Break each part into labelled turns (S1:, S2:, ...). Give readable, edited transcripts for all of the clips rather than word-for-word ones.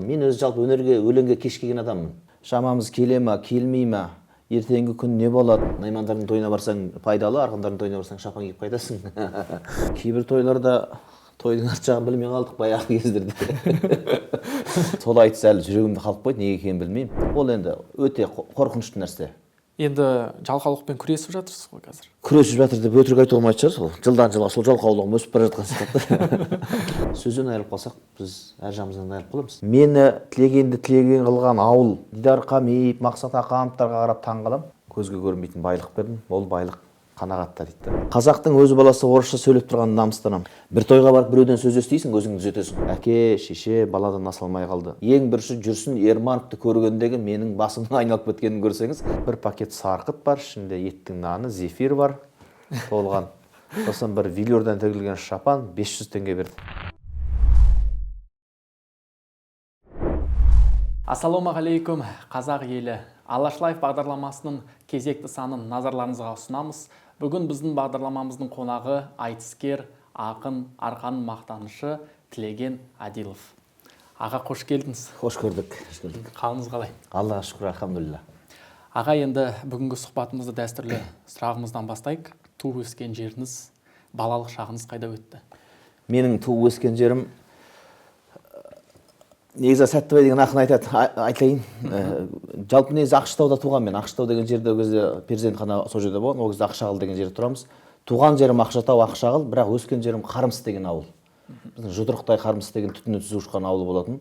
S1: Мен өзі жалпы өнерге, өлеңге кеш келген адаммын. Шамамыз келе ма, келмей ма, ертеңгі күн не болады? Наймандардың тойына барсаң пайдалы, арғындардың тойына барсаң шапан киіп қайтасың. Кейбір тойларда тойдың арт жағын білмей қалдық баяғы кездерде. Сол айтыс әлі жүрегімде қалып қойды, неге екенін білмеймін. Ол енді өте қорқынышты нәрсе.
S2: Енді жалқаулықпен күресіп жатырсыз ғой қазір.
S1: Күресіп жатыр деп өтірік айтуға болмайтын шығар, сол жылдан жылға сол жалқаулығым өсіп бара жатқан сияқты. Сөзден айырылып қалсақ, біз әр жағымыздан айырылып қаламыз. Мені тілегенді тілеген қылған ауыл Дидар Қамиев, Мақсат Ақановтарға қарап таң қаламын. Көзге көрінбейтін байлық бердім, ол байлық қанағатта дейді. Қазақтың өз баласы орысша сөйлеп тұрғанын намыстанамын. Бір тойға барып біреуден сөз естисің, өзіңді түзетесің. Әке, шеше баладан аса алмай қалды. Ең бірінші Жүрсін Ермановты көргендегі менің басымның айналып кеткенін көрсеңіз, бір пакет сарқыт бар, ішінде еттің наны, зефир бар, толған. Сосын бір велюрдан тігілген шапан 500 теңге берді.
S2: Ассалаумағалейкум, қазақ елі. Алаш Лайф бағдарламасының кезекті санын назарларыңызға ұсынамыз. Бүгін біздің бағдарламамыздың қонағы айтыскер, ақын, арқаның мақтанышы Тілеген Әділов. Аға, қош келдіңіз.
S1: Қош көрдік. Қош көрдік.
S2: Қалыңыз қалай?
S1: Аллаға шүкір, альхамдулилля.
S2: Аға, енді бүгінгі сұхбатымызды дәстүрлі сұрағымыздан бастайық. Туып өскен жеріңіз, балалық шағыңыз қайда өтті?
S1: Менің туып өскен жерім, негізі Сәттібай деген ақын айтады, айтайын. Жалпы негізі Ақшатауда туған мен. Ақшатау деген жерде ол кезде перзентхана сол жерде болған, ол кезде Ақшағыл деген жерде тұрамыз. Туған жерім Ақшатау, Ақшағыл, бірақ өскен жерім Қармыс деген ауыл. Біздің жұдырықтай Қармыс деген түтіні түзу ұшқан ауыл болатын.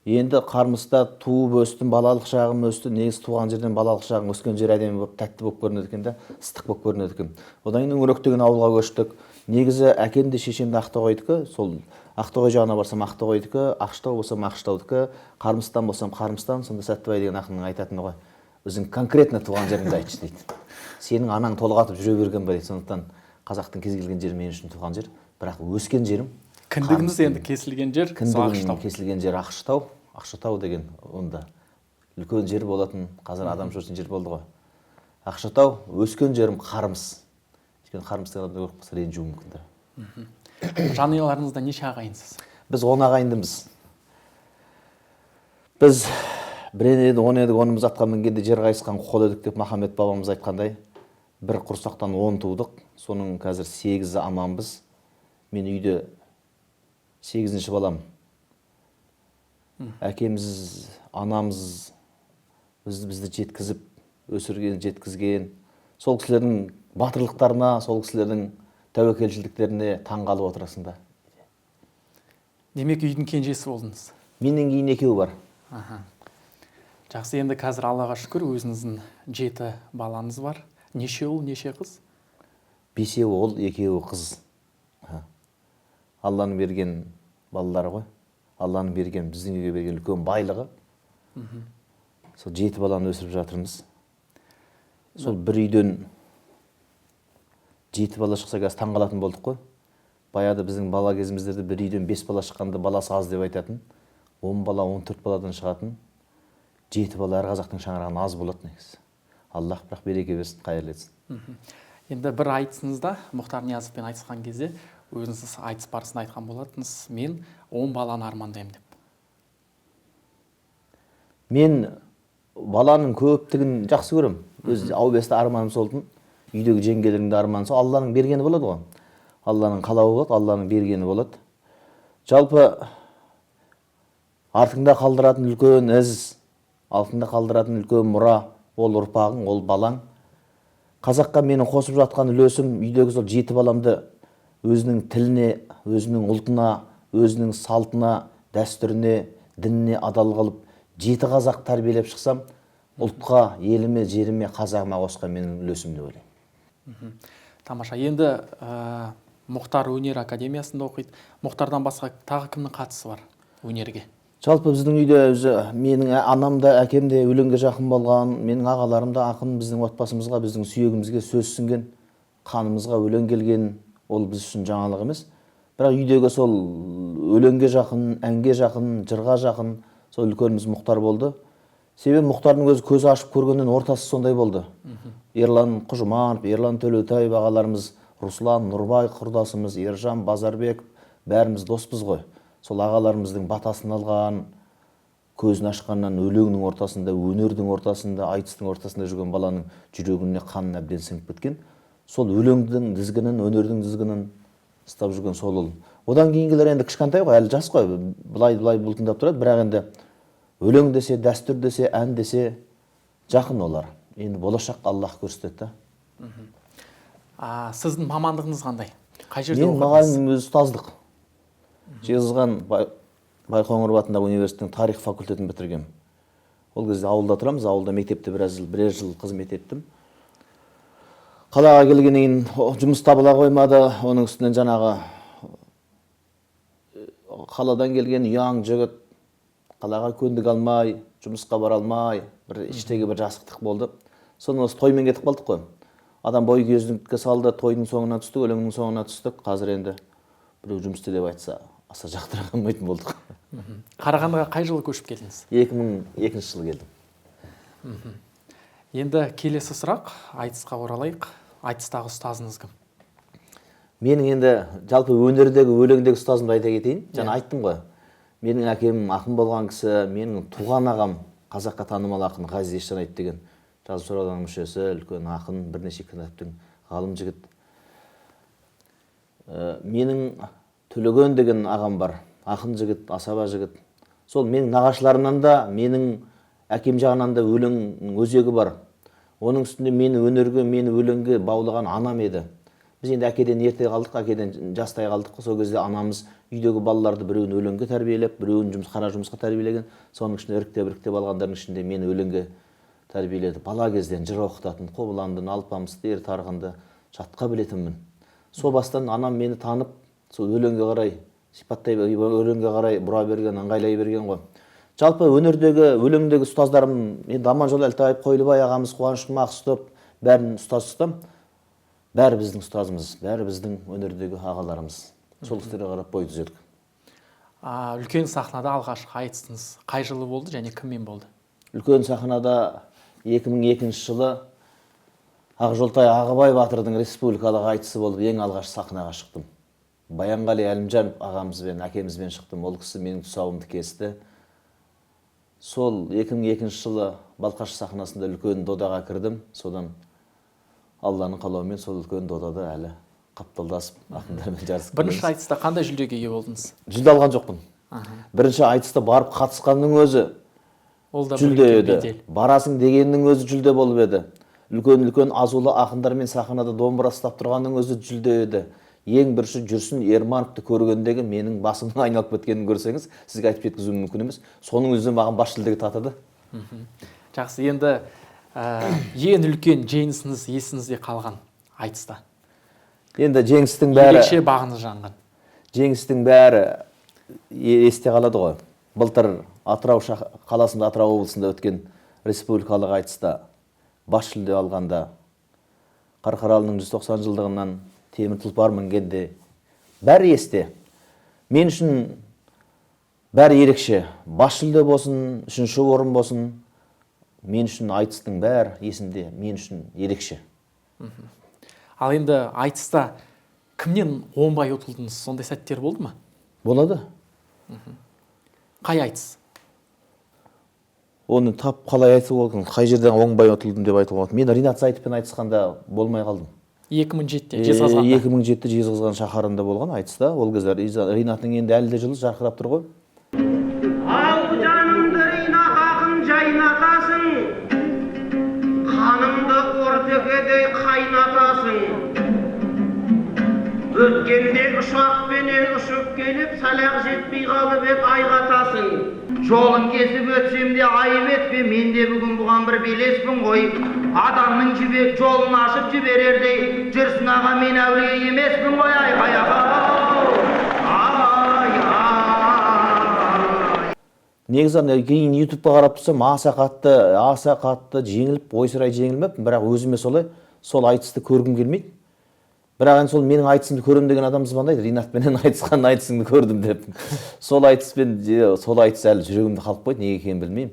S1: Енді Қармыста туып өстім, балалық шағым өсті. Негізі туған жерден балалық шағым өскен жер әдемі болып, тәтті болып көрінеді екен де, ыстық болып көрінеді екен. Одан кейін Үңірек деген ауылға көштік. Негізі әкем де шешем де Ақтоғайдікі, сол Ақтоғай жағына барсам Ақтоғайдікі, Ақшатау болсам Ақшатаудікі, Қармыстан болсам Қармыстан. Сонда Сәттібай деген ақынның айтатыны ғой, өзің конкретно туған жеріңді айтшы дейді. Сенің анаң толғатып жүре берген бе дейді. Сондықтан қазақтың кез келген жері мен үшін туған жер, бірақ өскен жерім
S2: Кіндігіңіз енді кесілген жер, сол
S1: кіндігім
S2: Ақшатау.
S1: Кесілген жер Ақшатау. Ақшатау деген онда үлкен жер болатын, қазір адам жүретін жер болды ғой. Ақшатау, өскен жерім Қармыс. Өйткені Қармыс деген адамдар көріп қалса ренжуі мүмкін да.
S2: Жанұяларыңызда неше ағайынсыз?
S1: Біз 10 ағайындымыз. Біз бір едік, 10 едік, онымыз атқа мінгенде жер қайысқан қол едік деп Махамбет бабамыз айтқандай, бір құрсақтан 10 тудық, соның қазір 8-і аманбыз. Мен үйде 8-ші балам. Әкеміз, анамыз бізді жеткізіп, өсірген, жеткізген. Сол кісілердің батырлықтарына, сол кісілердің тәуекелшілдіктеріне таң қалып отырасың да.
S2: Демек, үйдің кенжесі болдыңыз.
S1: Менен кейін екеуі бар.
S2: Аха. Жақсы, енді қазір Аллаға шүкір, өзіңіздің 7 балаңыз бар. Неше ұл, неше қыз?
S1: 5-еуі ұл, 2-еуі қыз. Аха. Алланың берген балалары ғой. Алланың берген, біздің үйге берген үлкен байлығы. Сол 7 баланы өсіріп жатырмыз. Сол бір үйден 7 бала шықса қазір таң қалатын болдық қой. Баяғыда біздің бала кезіміздерде бір үйден 5 бала шыққанда баласы аз деп айтатын. 10 бала, 14 баладан шығатын. 7 бала әр қазақтың шаңырағынан аз болады негізі. Аллах бірақ береке берсін, қайырлы етсін.
S2: Енді бір айтысыңызда Мұхтар Ниязовпен айтысқан кезде өзіңіз айтыс барысында айтқан болатынсыз, мен 10 баланы армандаймын деп.
S1: Мен баланың көптігін жақсы көремін. Өз әу баста арманым сол. Үйдегі жеңгелердің де арманы сол. Алланың бергені болады ғой. Алланың қалауы болады, Алланың бергені болады. Жалпы артыңда қалдыратын үлкен із, артыңда қалдыратын үлкен мұра, ол ұрпағың, ол балаң. Қазаққа менің қосып жатқан үлесім үйдегі сол 7 баламды өзінің тіліне, өзінің ұлтына, өзінің салтына, дәстүріне, дініне адал қылып 7 қазақ тәрбиелеп шықсам, ұлтқа, еліме, жеріме, қазағыма қосқан менің үлесім деп ойлаймын.
S2: Тамаша. Енді Мұхтар өнер академиясында оқиды. Мұхтардан басқа тағы кімнің қатысы бар өнерге?
S1: Жалпы біздің үйде өзі менің анам да, әкем де өлеңге жақын болған, менің ағаларым да ақын, біздің отбасымызға, біздің сүйегімізге сөз сіңген, қанымызға өлең келген, ол біз үшін жаңалық емес. Бірақ үйдегі сол өлеңге жақын, әнге жақын, жырға жақын сол үлкеніміз Мұхтар болды. Себебі Мұхтардың өзі көзі ашып көргеннен ортасы сондай болды. Ерлан Құжыманов, Ерлан Төлеутаев ағаларымыз, Руслан Нұрбай құрдасымыз, Ержан Базарбеков, бәріміз доспыз ғой. Сол ағаларымыздың батасын алған, Көзін ашқаннан өлеңнің ортасында, өнердің ортасында, айтыстың ортасында жүрген баланың жүрегіне қанына әбден сіңіп кеткен. Сол өлеңдің дізгінін, өнердің дізгінін ұстап жүрген сол ұл. Одан кейінгілер енді кішкентай ғой, әлі жас қой, былай-былай бұлтыңдап тұрады, бірақ енді өлең десе, дәстүр десе, ән десе жақын олар. Енді болашақ Аллах көрсетеді да.
S2: Сіздің мамандығыңыз қандай? Қай жерде
S1: Менің
S2: оқыдыңыз?
S1: мұғалімім өзі ұстаздық. Жезқазған Байқоңыров атындағы университеттің тарих факультетін бітіргем. Ол кезде ауылда тұрамыз, ауылда мектепте біраз жыл, бірер жыл қызмет еттім. Қалаға келгеннен кейін жұмыс табыла қоймады, оның үстінен жаңағы қаладан келген ұяң жігіт қалаға көндіге алмай, жұмысқа бара алмай, бір іштегі бір жасықтық болды. Соны осы тоймен кетіп қалдық қой. Адам бой кездікке салды, тойдың соңына түстік, өлеңнің соңына түстік. Қазір енді біреу жұмыс істе деп айтса, аса жақтыра қоймайтын болдық.
S2: Қарағандыға қай жылы көшіп келдіңіз?
S1: 2002 жылы келдім.
S2: Енді келесі сұрақ, айтысқа оралайық. Айтыстағы ұстазыңыз кім?
S1: Менің енді жалпы өнердегі, өлеңдегі ұстазымды айта кетейін. Жаңа айттым ғой. Менің әкем ақын болған кісі, менің туған ағам қазаққа танымал ақын Ғазиз Есжанайт деген жазушылар одағының мүшесі, үлкен ақын, бірнеше кітаптың ғалым жігіт. Менің Төлеген деген ағам бар, ақын жігіт, асаба жігіт. Сол менің нағашыларымнан да, менің әкем жағынан да өлең өзегі бар. Оның үстінде мені өнерге, мені өлеңге баулыған анам еді. Біз енді әкеден ерте қалдық, әкеден жастай қалдық. Сол кезде анамыз үйдегі балаларды біреуін өлеңге тәрбиелеп, біреуін қара жұмысқа тәрбиелеген. Соның ішінде іріктеп-іріктеп алғандардың ішінде мені өлеңге тәрбиеледі. Бала кезден жыр оқытатын, Қобыландыны, Алпамысты, Ер Тарғынды жатқа білетінмін. Сол бастан анам мені танып, сол өлеңге қарай сипаттай, өлеңге қарай бұра берген, ыңғайлай берген ғой. Жалпы өнердегі, өлеңдегі ұстаздарым енді Аманжол Әлтаев, Қойлыбай ағамыз, Қуаныш Мақсұтов, бәрін ұстаз тұтам. Бәрі біздің ұстазымыз, бәрі біздің өнердегі ағаларымыз. Сол кісілерге қарап бой түзедік.
S2: Үлкен сахнада алғашқы айтысыңыз қай жылы болды және кіммен болды?
S1: Үлкен сахнада 2002 жылы Ақжолтай Ағыбай батырдың республикалық айтысы болып ең алғаш сахнаға шықтым. Баянғали Әлімжанов ағамызбен, әкемізбен шықтым. Ол кісі менің тұсауымды кесті. Сол 2002 жылы Балқаш сахнасында үлкен додаға кірдім. Содан Алланың қалауымен сол үлкен додада әлі қапталдасып ақындармен жарысып
S2: Бірінші
S1: келеміз.
S2: айтыста қандай жүлдеге ие болдыңыз?
S1: Жүлде алған жоқпын. Бірінші айтыста барып қатысқанның өзі
S2: Ол да бір
S1: жүлде
S2: үлкен
S1: еді.
S2: бедел.
S1: Барасың дегеннің өзі жүлде болып еді. Үлкен-үлкен азулы ақындармен сахнада домбыра ұстап тұрғанның өзі жүлде еді. Ең бірінші Жүрсін Ермановты көргендегі менің басымның айналып кеткенін көрсеңіз, сізге айтып жеткізуім мүмкін емес. Соның өзі маған бас жүлдеге татыды.
S2: Жақсы, енді ең үлкен жеңісіңіз есіңізде қалған айтыста?
S1: Енді жеңістің бәрі
S2: Ерекше бағыңыз жанған.
S1: Жеңістің бәрі есте қалады ғой. Былтыр Атырау қаласында, Атырау облысында өткен республикалық айтыста бас жүлде алғанда, Қарқаралының 190 жылдығынан темір тұлпар мінгенде бәрі есте. Мен үшін бәрі ерекше. Бас жүлде болсын, үшінші орын болсын, мен үшін айтыстың бәрі есімде, мен үшін ерекше.
S2: Ал енді айтыста кімнен оңбай ұтылдыңыз? Сондай сәттер болды ма?
S1: Болады.
S2: Қай айтыс?
S1: Оны тап қалай айтуға болады, қай жерден оңбай ұтылдым деп айтуға болады. Мен Ринат Зайтовпен айтысқанда болмай қалдым.
S2: 2007-те Жезқазғанда.
S1: 2007-те Жезқазған шаһарында болған айтыста. Ол кезде Ринаттың енді әлі де жылы жарқырап тұр ғой.
S3: Ау жанымды Ринат ақын жайнатасың, қанымды ортекедей қайнатасың. Өткенде ұшақпенен ұшып келіп, сәләқ жетпей қалып ек айғатасың.
S4: Жолын кесіп өтсем де айып етпе, мен де бүгін бұған бір белеспін ғой. Адамның жолын ашып жіберердей, Жүрсін аға мен әулие емеспін ғой, айқай ағау. Ай, ай.
S1: Негізі ана кейін ютубқа қарап тұрсам, аса қатты жеңіліп, ойсырай жеңілмеппін, бірақ өзіме солай, сол айтысты көргім келмейді. Бірақ енді сол менің айтысымды көрем деген адам звондайды, Ринатпенен айтысқан айтысыңды көрдім деп. Сол айтыспен, сол айтыс әлі жүрегімде қалып қойды, неге екенін білмеймін.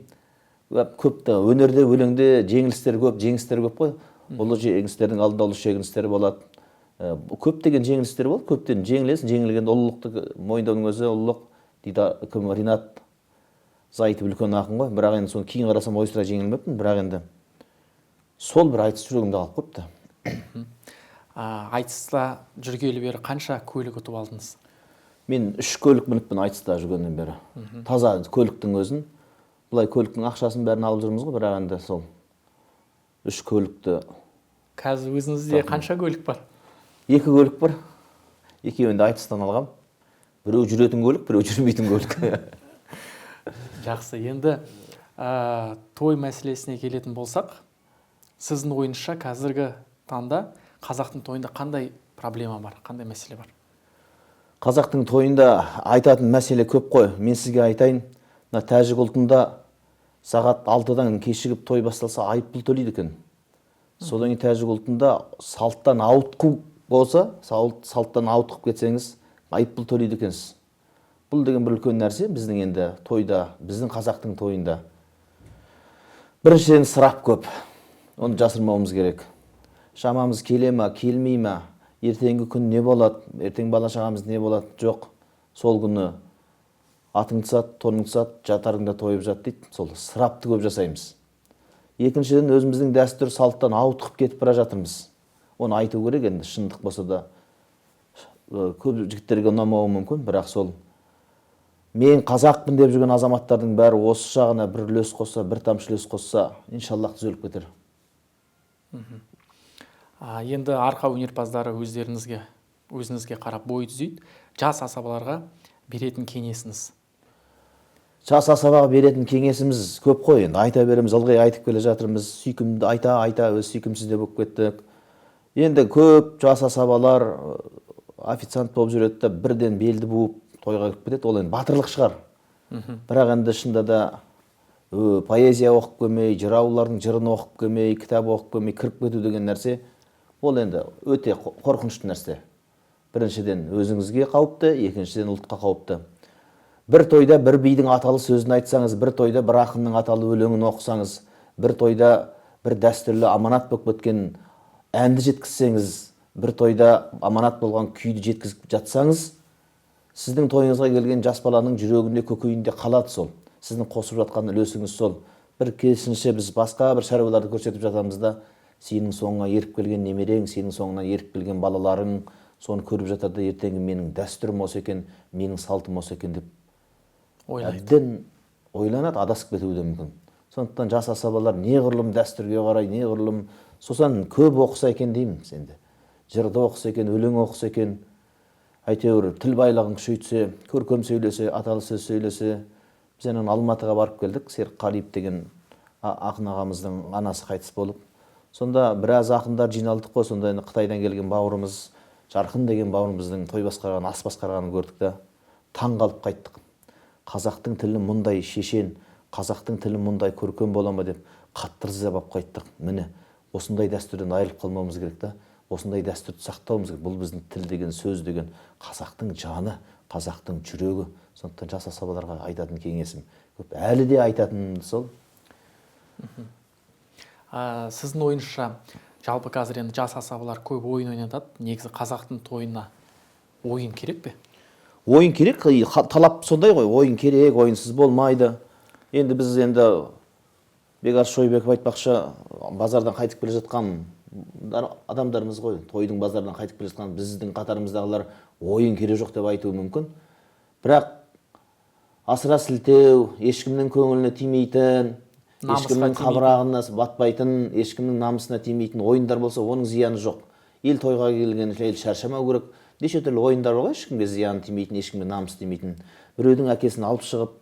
S1: Көп те өнерде, өлеңде жеңілістер көп, жеңістер көп қой. Ұлы жеңістердің алдында ұлы шегіністер болады. Көптеген жеңілістер болды, көптен жеңілесің, жеңілгенде ұлылықты мойындаудың өзі ұлылық дейді, кім, Ринат Зайтып үлкен ақын ғой, бірақ енді соны кейін қарасам ой сірә жеңілмеппін, бірақ енді сол бір айтыс жүрегімде қалып қойыпты.
S2: Айтыста жүргелі бері қанша көлік ұтып алдыңыз?
S1: Мен 3 көлік мініппін айтыста жүргеннен бері. Таза көліктің өзін, былай көліктің ақшасын бәрін алып жүрміз ғой, бірақ енді сол 3 көлікті.
S2: Қазір өзіңізде қанша көлік бар?
S1: 2 көлік бар. Екеуін де айтыстан алғам. Біреу жүретін көлік, біреу жүрмейтін көлік.
S2: Жақсы, енді той мәселесіне келетін болсақ, сіздің ойыңызша қазіргі таңда қазақтың тойында қандай проблема бар, қандай мәселе бар?
S1: Қазақтың тойында айтатын мәселе көп қой. Мен сізге айтайын, мына тәжік ұлтында сағат 6-дан кешігіп той басталса айыппұл төлейді екен. Содан кейін тәжік ұлтында салттан ауытқу болса, салттан ауытқып кетсеңіз айыппұл төлейді екенсіз. Бұл деген бір үлкен нәрсе біздің енді тойда, біздің қазақтың тойында. Біріншіден ысырап көп. Оны жасырмауымыз керек. Шамамыз келе ма, келмей ма, ертеңгі күн не болады, ертең бала шағамыз не болады, жоқ. Сол күні атыңды сат, тоныңды сат, жатарыңда тойып жат дейді. Сол ысырапты көп жасаймыз. Екіншіден, өзіміздің дәстүр салттан ауытқып кетіп бара жатырмыз. Оны айту керек енді, шындық болса да көп жігіттерге ұнамауы мүмкін, бірақ сол мен қазақпын деп жүрген азаматтардың бәрі осы жағына бір үлес қосса, бір тамшы үлес қосса, иншаллах түзеліп кетер.
S2: Енді арқа өнерпаздары өзіңізге қарап бой түзейді. Жас асабаларға беретін кеңесіңіз?
S1: Жас асабаға беретін кеңесіміз көп қой енді, айта береміз, ылғи айтып келе жатырмыз, сүйкімді айта айта өз сүйкімсіз де болып кеттік. Енді көп жас асабалар официант болып жүреді де бірден белді буып тойға кіріп кетеді. Ол енді батырлық шығар. Бірақ енді шынында да поэзия оқып келмей, жыраулардың жырын оқып келмей, кітап оқып келмей кіріп кету деген нәрсе, ол енді өте қорқынышты нәрсе. Біріншіден өзіңізге қауіпті, екіншіден ұлтқа қауіпті. Бір тойда бір бидің аталы сөзін айтсаңыз, бір тойда бір ақынның аталы өлеңін оқысаңыз, бір тойда бір дәстүрлі аманат болып кеткен әнді жеткізсеңіз, бір тойда аманат болған күйді жеткізіп жатсаңыз, сіздің тойыңызға келген жас баланың жүрегінде, көкейінде қалады сол. Сіздің қосып жатқан үлесіңіз сол. Бір керісінше біз басқа бір шаруаларды көрсетіп жатамыз да, сенің соңыңа еріп келген немерең, сенің соңынан еріп келген балаларың соны көріп жатады, ертеңгі менің дәстүрім осы екен, менің салтым осы екен деп
S2: ойлайды.
S1: Әбден ойланады, адасып кетуі де мүмкін. Сондықтан жас асабалар неғұрлым дәстүрге қарай, неғұрлым сосын көп оқыса екен деймін енді. Жырды оқыса екен, өлең оқыса екен, әйтеуір тіл байлығын күшейтсе, көркем сөйлесе, аталы сөз сөйлесе. Біз енді Алматыға барып келдік, Серік Қалиев деген ақын ағамыздың анасы қайтыс болып. Сонда біраз ақындар жиналдық қой, сонда енді Қытайдан келген бауырымыз, Жарқын деген бауырымыздың той басқарған, ас басқарғанын көрдік та, таң қалып қайттық. Қазақтың тілі мұндай шешен, қазақтың тілі мұндай көркем бола ма деп қатты ырза болып қайттық. Міне, осындай дәстүрден айырылып қалмауымыз керек та, осындай дәстүрді сақтауымыз керек. Бұл біздің тіл деген, сөз деген қазақтың жаны, қазақтың жүрегі. Сондықтан жас асабаларға айтатын кеңесім көп, әлі де айтатыным сол.
S2: Сіздің ойыңызша, жалпы қазір енді жас асабалар көп ойын ойнатады. Негізі қазақтың тойына ойын керек пе?
S1: Ойын керек, талап сондай ғой, ойын керек, ойынсыз болмайды. Енді біз енді Бекарыс Шойбеков айтпақшы, базардан қайтып келе жатқан адамдармыз ғой, тойдың базарынан қайтып келе жатқан біздің қатарымыздағылар ойын керек жоқ деп айтуы мүмкін. Бірақ асыра сілтеу, ешкімнің көңіліне тимейтін,
S2: Намысқа
S1: ешкімнің
S2: тимейтін.
S1: қабырағына батпайтын, ешкімнің намысына тимейтін ойындар болса, оның зияны жоқ. Ел тойға келген ел шаршамау керек. Неше түрлі ойындар бар ғой, ешкімге зияны тимейтін, ешкімге намыс тимейтін. Біреудің әкесін алып шығып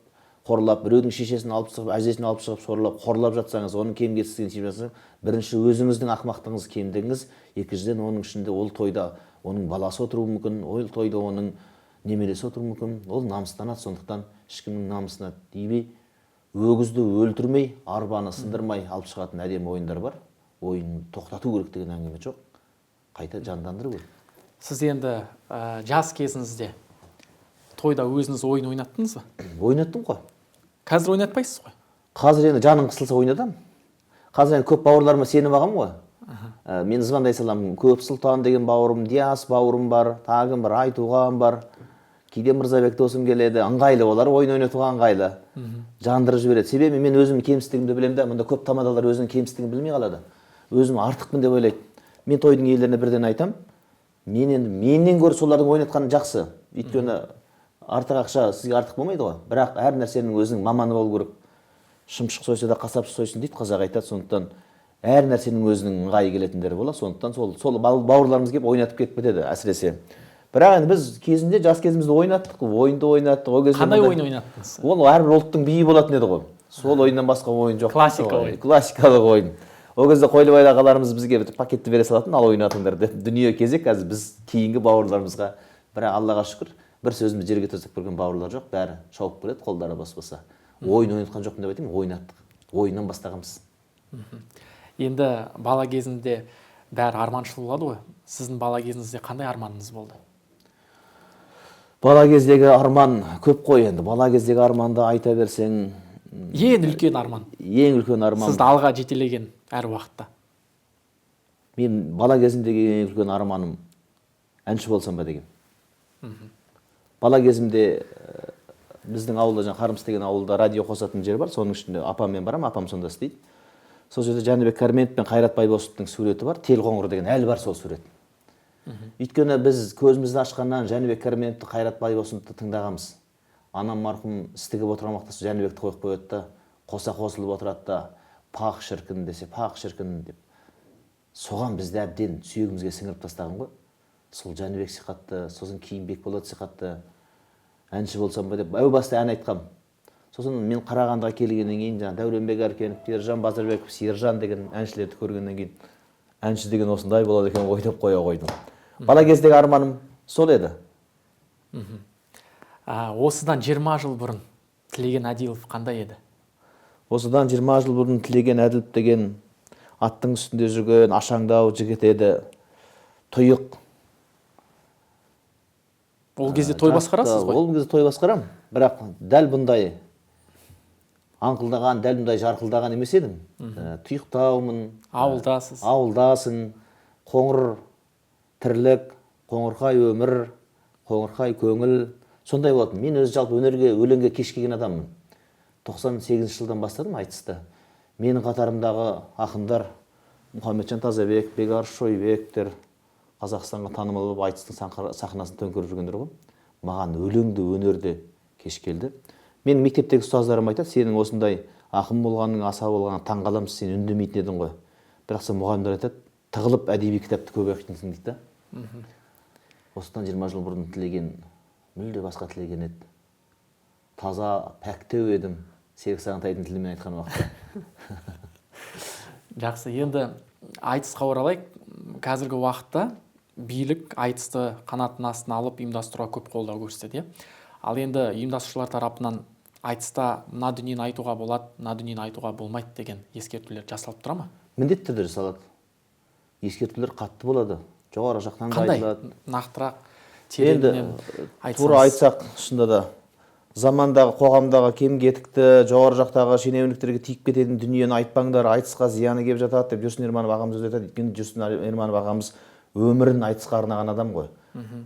S1: қорлап, біреудің шешесін алып шығып, әжесін алып шығып сорлап, қорлап жатсаңыз, оның кем кетістігін тиіп жатсаңыз, бірінші өзіңіздің ақымақтығыңыз, кемдігіңіз, екіншіден оның ішінде ол тойда оның баласы отыруы мүмкін, ол тойда оның немересі отыруы мүмкін, ол намыстанады. Сондықтан ешкімнің намысына тимей, өгізді өлтірмей, арбаны сындырмай алып шығатын әдемі ойындар бар. Ойын тоқтату керек деген әңгіме жоқ, қайта жандандыру керек.
S2: Сіз енді жас кезіңізде тойда өзіңіз ойын ойнаттыңыз ба?
S1: Ойнаттым ғой.
S2: Қазір ойнатпайсыз ғой?
S1: Қазір енді жаным қысылса ойнатамын. Қазір енді көп бауырларыма сеніп алғанмын ғой. Мен звондай саламын. Көп Сұлтан деген бауырым, Диас бауырым бар, тағы кім бар, Айтуған бар. Кейде Мырзабек досым келеді, ыңғайлы олар, ойын ойнатуға ыңғайлы. Жандырып жібереді. Себебі мен өзімнің кемістігімді білемін да, мұнда көп тамадалар өзінің кемістігін білмей қалады. Өзім артықпын деп ойлайды. Мен тойдың иелеріне бірден айтам, мен енді менен гөрі солардың ойнатқаны жақсы. Өйткені артық ақша сізге артық болмайды ғой. Бірақ әр нәрсенің өзінің маманы болу керек. Шымшық сойса да қасапшы сойсын дейді, қазақ айтады. Сондықтан әр нәрсенің өзінің ыңғайы келетіндері болады. Сондықтан сол бауырларымыз келіп ойнатып кетіп кетеді әсіресе. Бірақ енді біз кезінде жас кезімізде ойнаттық, ойынды ойнаттық. Ол кезде
S2: Қандай ойын ойнаттыңыз?
S1: Ол әрбір ұлттың биі болатын еді ғой. Сол ойыннан басқа ойын жоқ.
S2: Классика ойын.
S1: Классикалық ойын. Ол кезде Қойлыбай ағаларымыз бізге бір пакетті бере салатын, ал ойнатыңдар деп. Дүние кезек қазір біз кейінгі бауырларымызға. Бірақ Аллаға шүкір, бір сөзімді жерге төсеп көрген бауырлар жоқ, бәрі шауып келеді, қолдары бос болса. Ойын ойнатқан жоқпын деп айтайын, ойнаттық. Ойыннан бастағанбыз.
S2: Енді бала кезінде бәрі арманшыл болады ғой. Сіздің бала кезіңізде қандай арманыңыз болды?
S1: Бала кездегі арман көп қой енді. Бала кездегі арманды айта берсең,
S2: Ең үлкен арман.
S1: Ең үлкен арман.
S2: Сізді алға жетелеген әр уақытта.
S1: Мен бала кезімдегі ең үлкен арманым әнші болсам ба деген. Бала кезімде біздің ауылда, жаңа Қармыс деген ауылда радио қосатын жер бар. Соның ішінде апаммен барамын, апам сонда істейді. Сол жерде Жәнібек Кәрменов пен Қайрат Байбосовтың суреті бар. Телқоңыр деген әлі бар сол сурет. Өйткені біз көзімізді ашқаннан Жәнібек Кәрменовті, Қайрат Байбосовты тыңдағанбыз. Анам марқұм іс тігіп отырған уақытта сол Жәнібекті қойып қояды да, қоса қосылып отырады да, пах шіркін десе, пах шіркін деп. Соған бізді әбден сүйегімізге сіңіріп тастаған ғой. Сол Жәнібек сиқатты, сосын кейін Бекболат сиқатты әнші болсам ба деп әу баста ән айтқам. Сосын мен Қарағандыға келгеннен кейін жаңа Дәуренбек Әркенов, Ержан Базарбеков, Сержан деген әншілерді көргеннен кейін әнші деген осындай болады екен ғой деп қоя қойдым. Бала кездегі арманым сол еді.
S2: Осыдан 20 жыл бұрын Тілеген Әділов қандай еді?
S1: Осыдан 20 жыл бұрын Тілеген Әділов деген аттың үстінде жүрген ашаңдау жігіт еді. Тұйық.
S2: Ол кезде той басқарасыз ғой?
S1: Ол кезде той басқарамын. Бірақ дәл бұндай аңқылдаған, дәл бұндай жарқылдаған емес едім. Тұйықтаумын.
S2: Ауылдасыз.
S1: Ауылдасың. Қоңыр тірлік, қоңырқай өмір, қоңырқай көңіл. Сондай болатын. Мен өзі жалпы өнерге, өлеңге кеш келген адаммын. Тоқсан сегізінші жылдан бастадым айтысты. Менің қатарымдағы ақындар Мұхамеджан Тазабек, Бекарыс Шойбектер Қазақстанға танымал болып айтыстың сахнасын төңкеріп жүргендер ғой. Маған өлеңді, өнерді кеш келді. Менің мектептегі ұстаздарым айтады, сенің осындай ақын болғаның, аса болғаныңа таңғаламыз, сен үндемейтін едің ғой. Бірақ сол мұғалімдер айтады, тығылып әдеби кітапты көп оқитынсың дейді да. Осыдан 20 жыл бұрын Тілеген, мүлде басқа Тілеген еді. Таза, пәктеу едім, Серік Сағынтайдың тілімен айтқан уақытта.
S2: Жақсы, енді айтысқа оралайық. Қазіргі уақытта билік айтысты қанатының астына алып ұйымдастыруға көп қолдау көрсетеді, иә? Ал енді ұйымдастырушылар тарапынан айтыста мына дүниені айтуға болады, мына дүниені айтуға болмайды деген ескертулер жасалып тұра ма?
S1: Міндетті түрде жасалады. Ескертулер қатты болады. Жоғары жақтан да
S2: Қандай?
S1: айтылады.
S2: Нақтырақ,
S1: Енді,
S2: тереңінен айтсаңыз.
S1: тура айтсақ, шынында да замандағы, қоғамдағы кем-кетікті, жоғары жақтағы шенеуніктерге тиіп кететін дүниені айтпаңдар, айтысқа зияны келіп жатады деп Жүрсін Ерманов ағамыз өзі айтады. Өйткені Жүрсін Ерманов ағамыз өмірін айтысқа арнаған адам ғой.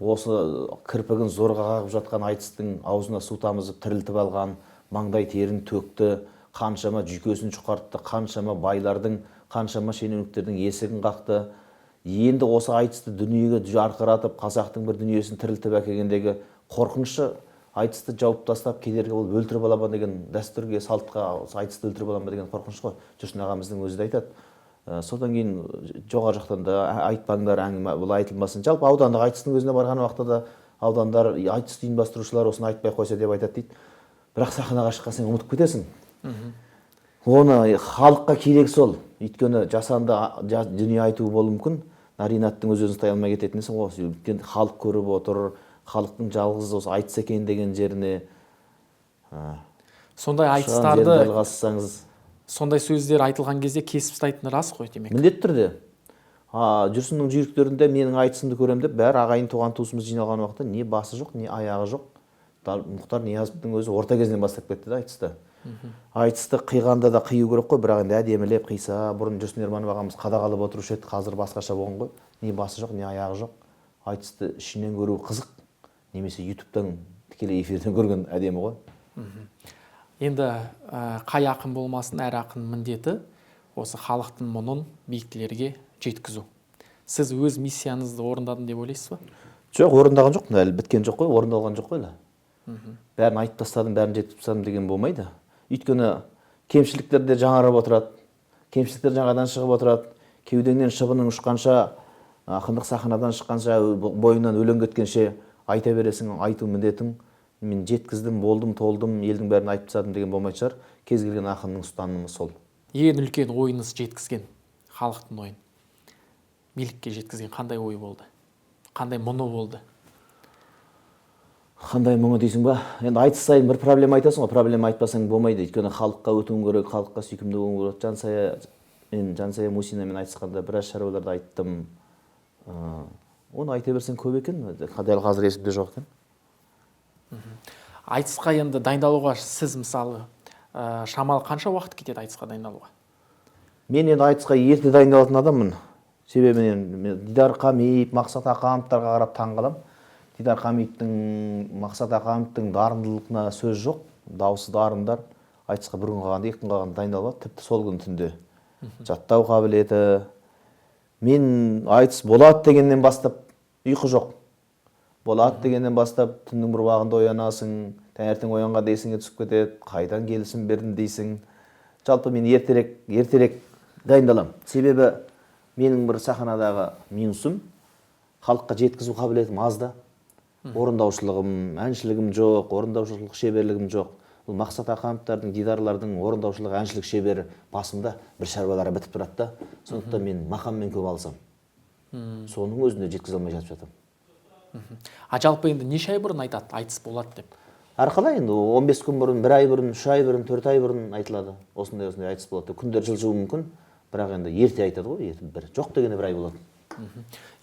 S1: Осы кірпігін зорға қағып жатқан айтыстың аузына су тамызып тірілтіп алған, маңдай терін төкті, қаншама жүйкесін жұқартты, қаншама байлардың, қаншама шенеуніктердің есігін қақты. Енді осы айтысты дүниеге жарқыратып, қазақтың бір дүниесін тірілтіп әкелгендегі қорқынышы айтысты жауып тастап, кедергі болып өлтіріп ала ма деген дәстүрге, салтқа осы айтысты өлтіріп ала ма деген қорқыныш қой. Жүрсін ағамыздың өзі де айтады. Содан кейін жоғары жақтан да айтпаңдар, әңгіме бұл айтылмасын. Жалпы аудандық айтыстың өзіне барған уақытта да аудандар, айтысты ұйымдастырушылар осыны айтпай қойса деп айтады дейді. Бірақ сахнаға шыққан сайын ұмытып кетесің. Оны халыққа керек сол. Өйткені жасанды дүние айту болуы мүмкін. Наринаттың өз-өзін ұстай алмай кететін несі ғой. Өйткені халық көріп отыр, халықтың жалғыз осы айтыс екен деген жеріне,
S2: Сондай
S1: шыған
S2: айтыстарды
S1: жерін жалғасаңыз.
S2: Сондай сөздер айтылған кезде кесіп тастайтыны рас қой демек.
S1: Міндетті түрде. Жүрсіннің жүйріктерінде менің айтысымды көрем деп бәрі ағайын туған туысымыз жиналған уақытта не басы жоқ, не аяғы жоқ. Мұхтар Ниязовтың өзі орта кезінен бастап кетті да айтысты. Айтысты қиғанда да қию керек қой, бірақ енді әдемілеп қиса, бұрын Жүрсін Ерманов ағамыз қадағалап отырушы еді, қазір басқаша болған ғой. Не басы жоқ, не аяғы жоқ. Айтысты ішінен көру қызық. Немесе ютубтан Тікелей эфирден көрген әдемі ғой.
S2: Енді қай ақын болмасын, әр ақын міндеті осы халықтың мұңын биіктілерге жеткізу. Сіз өз миссияңызды орындадым деп ойлайсыз ба?
S1: Жоқ, орындаған жоқпын, әлі біткен жоқ қой, орындалған жоқ қой әлі. Бәрін айтып тастадым, бәрін жеткізіп тастадым деген болмайды. Өйткені кемшіліктер де жаңарып отырады, кемшіліктер жаңадан шығып отырады. Кеудеңнен шыбының ұшқанша, ақындық сахнадан шыққанша, бойыңнан өлең кеткенше айта бересің, айту міндетің. Мен жеткіздім, болдым, толдым, елдің бәрін айтып тастадым деген болмайтын шығар. Кез келген ақынның ұстанымы сол.
S2: Ең үлкен ойыңыз жеткізген, халықтың ойын билікке жеткізген қандай ой болды? Қандай мұңы болды?
S1: Қандай мұңы дейсің ба? Енді айтыс сайын бір проблема айтасың ғой, проблема айтпасаң болмайды. Өйткені халыққа өтуің керек, халыққа сүйкімді болуың керек. Жансая, мен Жансая Мусинамен айтысқанда біраз шаруаларды айттым. Оны айта берсең көп екен, дәл қазір есімде жоқ екен.
S2: Айтысқа енді дайындалуға сіз мысалы шамалы қанша уақыт кетеді айтысқа дайындалуға?
S1: Мен енді айтысқа ерте дайындалатын адаммын. Себебі мен Дидар Қамиев, Мақсат Ақановтарға қарап таң қаламын. Дидар Қамиевтің, Мақсат Ақановтың дарындылығына сөз жоқ. Дауысы дарындар. Айтысқа бір күн қалғанда, екі күн қалғанда дайындалып алады. Тіпті сол күн түнде. Жаттау қабілеті. Мен айтыс болады дегеннен бастап ұйқы жоқ. Болады дегеннен бастап түннің бір уағында оянасың, таңертең оянғанда есіңе түсіп кетеді, қайдан келісім бердім дейсің. Жалпы мен ертерек дайындаламын. Себебі менің бір сахнадағы минусым халыққа жеткізу қабілетім аз да. Орындаушылығым, әншілігім жоқ, орындаушылық шеберлігім жоқ. Бұл Мақсат Ақановтардың, Дидарлардың орындаушылық, әншілік шебері басымда бір шаруалары бітіп тұрады да. Сондықтан мен мақаммен көп алысам. Соның өзінде жеткізе алмай жатып жатамын.
S2: А жалпы енді неше ай бұрын айтады, айтыс болады деп?
S1: Әрқалай енді 15 күн бұрын, 1 ай бұрын, 3 ай бұрын, 4 ай бұрын айтылады. Осындай айтыс болады деп. Күндер жылжуы мүмкін, бірақ енді ерте айтады ғой, ерте бір. Жоқ дегенде бір ай болады.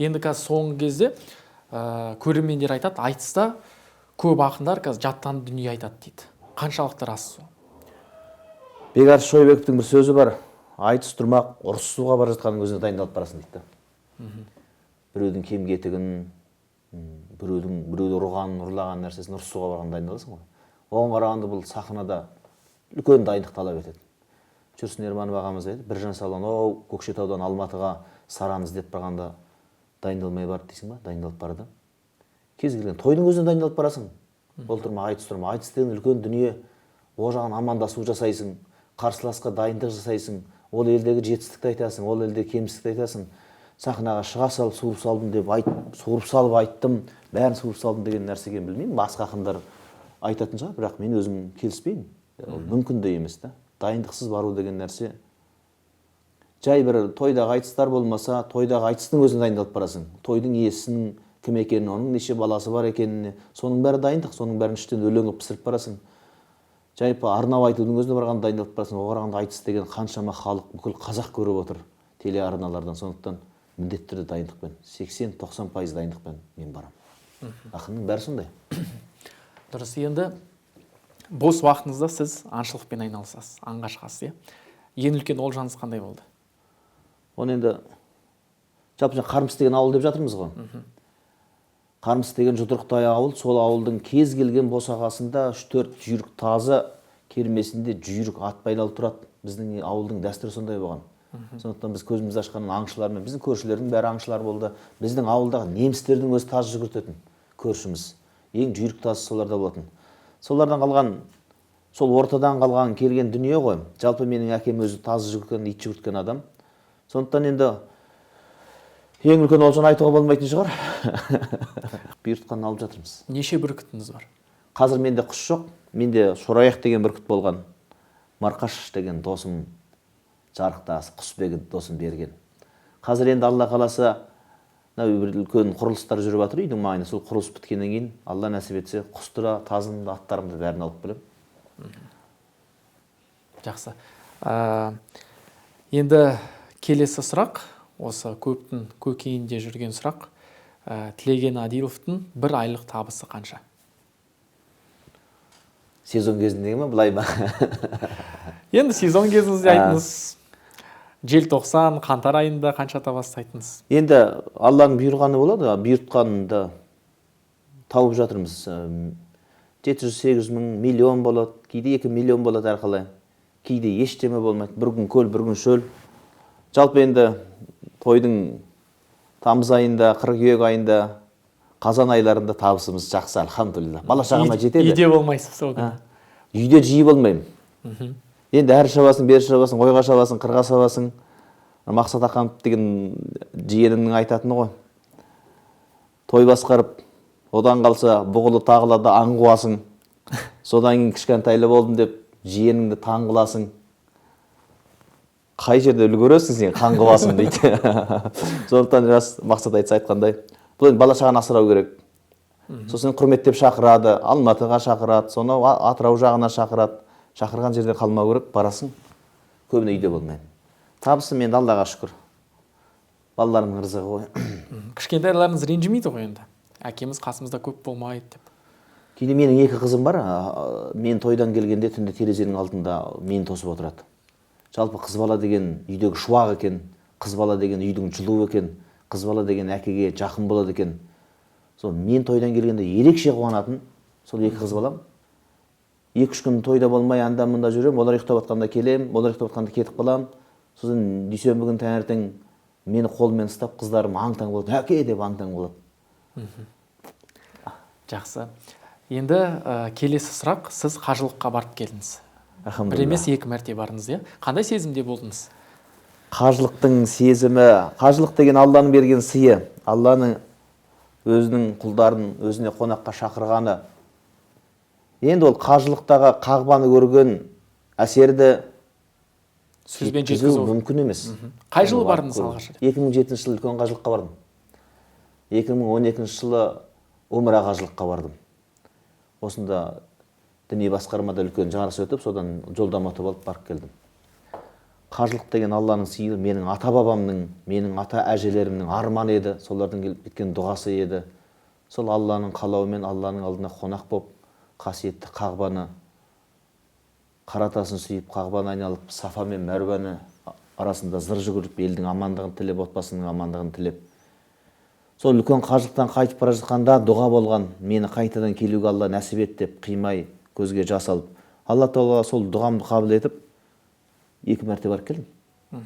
S2: Енді қазір соңғы кезде көрермендер айтады, айтыста көп ақындар қазір жаттанды дүние айтады дейді. Қаншалықты рас сол?
S1: Бекарыс Шойбековтің бір сөзі бар. Айтыс тұрмақ, ұрысуға бара жатқанның өзіне дайындалып барасың дейді. Біреудің кем кетігін, біреуді ұрған, ұрлаған нәрсесін ұрысуға барғанда дайындаласың ғой. Оған қарағанда бұл сахнада үлкен дайындық талап етеді. Жүрсін Ерманов ағамыз айтады, Біржан сал анау Көкшетаудан Алматыға Сараны іздеп барғанда дайындалмай барды дейсің ба? Дайындалып барды. Кез келген тойдың өзіне дайындалып барасың. Ол тұрма, айтыс тұрма. Айтыс деген үлкен дүние. Ол жағын амандасу жасайсың, қарсыласқа дайындық жасайсың, ол елдегі жетістікті айтасың, ол елдегі кемістікті айтасың. Сахнаға шыға салып суырып салдым деп айт, суырып салып айттым, бәрін суырып салдым деген нәрсеге білмеймін. Басқа ақындар айтатын шығар, бірақ мен өзім келіспеймін. Ол мүмкін де емес та. Дайындықсыз бару деген нәрсе. Жай бір тойдағы айтыстар болмаса, тойдағы айтыстың өзіне дайындалып барасың. Тойдың иесінің кім екенін, оның неше баласы бар екеніне, соның бәрі дайындық, соның бәрін іштен өлең қылып пісіріп барасың. Жай арнап айтудың өзіне барғанда дайындалып барасың. Оған қарағанда айтыс деген қаншама халық, бүкіл қазақ көріп отыр телеарналардан. Сондықтан міндетті түрде дайындықпен, 80-90% дайындықпен мен барамын. Ақынның бәрі сондай.
S2: Дұрыс, енді бос уақытыңызда сіз аңшылықпен айналысасыз, аңға шығасыз, иә? Ең үлкен олжаңыз қандай болды?
S1: Оны енді жалпы жаңа Қармыс деген ауыл деп жатырмыз ғой. Қармыс деген жұдырықтай ауыл, сол ауылдың кез келген босағасында 3-4 жүйрік тазы, кермесінде жүйрік ат байлалып тұрады. Біздің ауылдың дәстүрі сондай болған. Сондықтан біз көзімізді ашқаннан аңшылармен, біздің көршілердің бәрі аңшылар болды. Біздің ауылдағы немістердің өзі тазы жүгіртетін көршіміз. Ең жүйрік тазы соларда болатын. Солардан қалған, сол ортадан қалған келген дүние ғой. Жалпы менің әкем өзі тазы жүгірткен, ит жүгірткен адам. Сондықтан енді ең үлкен олжаны айтуға болмайтын шығар. Бұйыртқанын алып жатырмыз.
S2: Неше бүркітіңіз бар?
S1: Қазір менде құс жоқ. Менде Шораяқ деген бүркіт болған. Марқаш деген досым, жарықтасы, құсбегі досым берген. Қазір енді Алла қаласа, мынау бір үлкен құрылыстар жүріп жатыр үйдің маңында. Сол құрылыс біткеннен кейін Алла нәсіп етсе, құсты да, тазымды да, аттарымды бәрін алып келемін.
S2: Жақсы. Енді келесі сұрақ, осы көптің көкейінде жүрген сұрақ. Тілеген Адиловтың бір айлық табысы қанша?
S1: Сезон кезіндегі ме, былай ма?
S2: Енді сезон кезіңізде айтыңыз. Желтоқсан, қаңтар айында қанша табасыз айтыңыз?
S1: Енді Алланың бұйырғаны болады, бұйыртқанын да тауып жатырмыз. 700-800 мың, миллион болады, кейде 2 миллион болады әрқалай. Кейде ештеме болмайды, бір күн көл, бір күн шөл. Жалпы енді тойдың тамыз айында, қыркүйек айында, қазан айларында табысымыз жақсы, альхамдулилля. Бала шағама жетеді.
S2: Үйде болмайсыз сол күні.
S1: Үйде жиі болмаймын. Енді әрі шабасың, бері шабасың, ойға шабасың, қырға шабасың. Мақсат Ақанов деген жиенімнің айтатыны ғой. Той басқарып, одан қалса бұғылы тағылады, аң қуасың. Содан кейін кішкентайлы болдым деп жиеніңді таң қыласың. Қай жерде үлгересің сен, қан қуасың дейді. Сондықтан рас Мақсат айтса айтқандай, бұл енді бала шағаны асырау керек. Сосын құрметтеп шақырады, Алматыға шақырады, сонау Атырау жағына шақырады. Шақырған жерде қалмау керек, барасың. Көбіне үйде болмаймын. Табысым енді Аллаға шүкір. Балаларымның рызығы ғой.
S2: Кішкентайларыңыз ренжімейді ғой енді. Әкеміз қасымызда көп болмайды деп.
S1: Кейде менің екі қызым бар, мен тойдан келгенде түнде терезенің алдында мені тосып отырады. Жалпы қыз бала деген үйдегі шуақ екен, қыз бала деген үйдің жылуы екен, қыз бала деген әкеге жақын болады екен. Сол мен тойдан келгенде ерекше қуанатын сол екі қыз балам. 2-3 күн тойда болмай анда мында жүремін, олар ұйықтап жатқанда келемін, олар ұйықтап жатқанда кетіп қаламын. Сосын дүйсенбі күні таңертең мені қолымен ұстап қыздарым аң-таң болады, әке деп аң-таң болады.
S2: Жақсы. Енді келесі сұрақ, сіз қажылыққа барып келдіңіз.
S1: Альхамдулилля.
S2: Бір емес, екі мәрте бардыңыз, иә? Қандай сезімде болдыңыз?
S1: Қажылықтың сезімі, қажылық деген Алланың берген сыйы, Алланың өзінің құлдарын өзіне қонаққа шақырғаны. Енді ол қажылықтағы қағбаны көрген әсерді
S2: сөзбен
S1: жеткізу
S2: жеткізу
S1: мүмкін емес.
S2: Қай жылы бардыңыз алғаш рет?
S1: 2007 жылы үлкен қажылыққа бардым. 2012 жылы умра қажылыққа бардым. Осында діни басқармада үлкен жарыс өтіп, содан жолдама ұтып алып барып келдім. Қажылық деген Алланың сыйы, менің ата-бабамның, менің ата-әжелерімнің арманы еді, солардың келіп кеткен дұғасы еді. Сол Алланың қалауымен Алланың алдына қонақ боп, қасиетті қағбаны қара тасын сүйіп, қағбаны айналып, Сафа мен Мәруаны арасында зыр жүгіріп, елдің амандығын тілеп, отбасының амандығын тілеп. Сол үлкен қажылықтан қайтып бара жатқанда дұға болған, мені қайтадан келуге Алла нәсіп ет деп қимай көзге жас алып, Алла тағала сол дұғамды қабыл етіп, 2 мәрте барып келдім.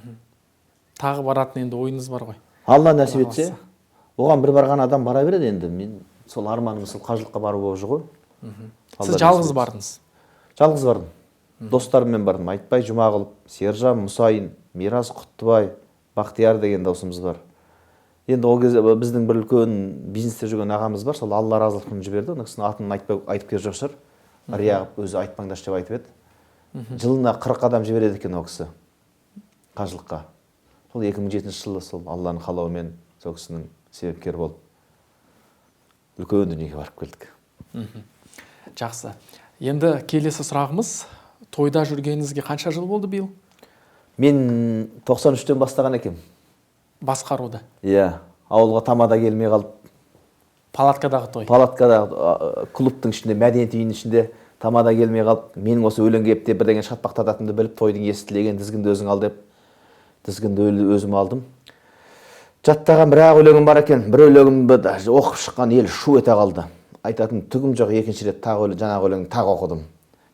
S2: Тағы баратын енді ойыңыз бар ғой.
S1: Алла нәсіп етсе, оған бір барған адам бара береді енді. Мен сол арманым сол қажылыққа бару болып жүр ғой.
S2: Сіз жалғыз бардыңыз?
S1: Жалғыз бардым. Достарыммен бардым. Айтбай Жұмағұлов, Сержан Мұсайын, Мирас Құттыбай, Бақтияр деген досымыз бар. Енді ол кезде біздің бір үлкен бизнесте жүрген ағамыз бар, сол Алла разылығын жіберді. Оның кісінің атын айтып келе жоқ шығар. Рия қылып өзі айтпаңдаршы деп айтып еді. Жылына 40 адам жібереді екен ол кісі қажылыққа. Сол 2007 жылы сол Алланың қалауымен сол кісінің себепкері болып үлкен дүниеге барып келдік.
S2: Жақсы. Енді келесі сұрағымыз, тойда жүргеніңізге қанша жыл болды биыл?
S1: Мен 93-тен бастаған екенмін.
S2: Басқаруды.
S1: Иә, ауылға тамада келмей қалып.
S2: Палаткадағы той.
S1: Палаткадағы клубтың ішінде, мәдениет үйінің ішінде тамада келмей қалып, менің осы өлең келіп деп бірдеңе шатпақтататынымды біліп, тойдың иесі тілеген тізгінді өзің ал деп, тізгінді өзім алдым. Жаттаған бір-ақ өлеңім бар екен, бір өлеңімді даже оқып шыққан ел шу ете қалды. Айтатын түгім жоқ, екінші рет тағы жаңағы өлеңді тағы оқыдым.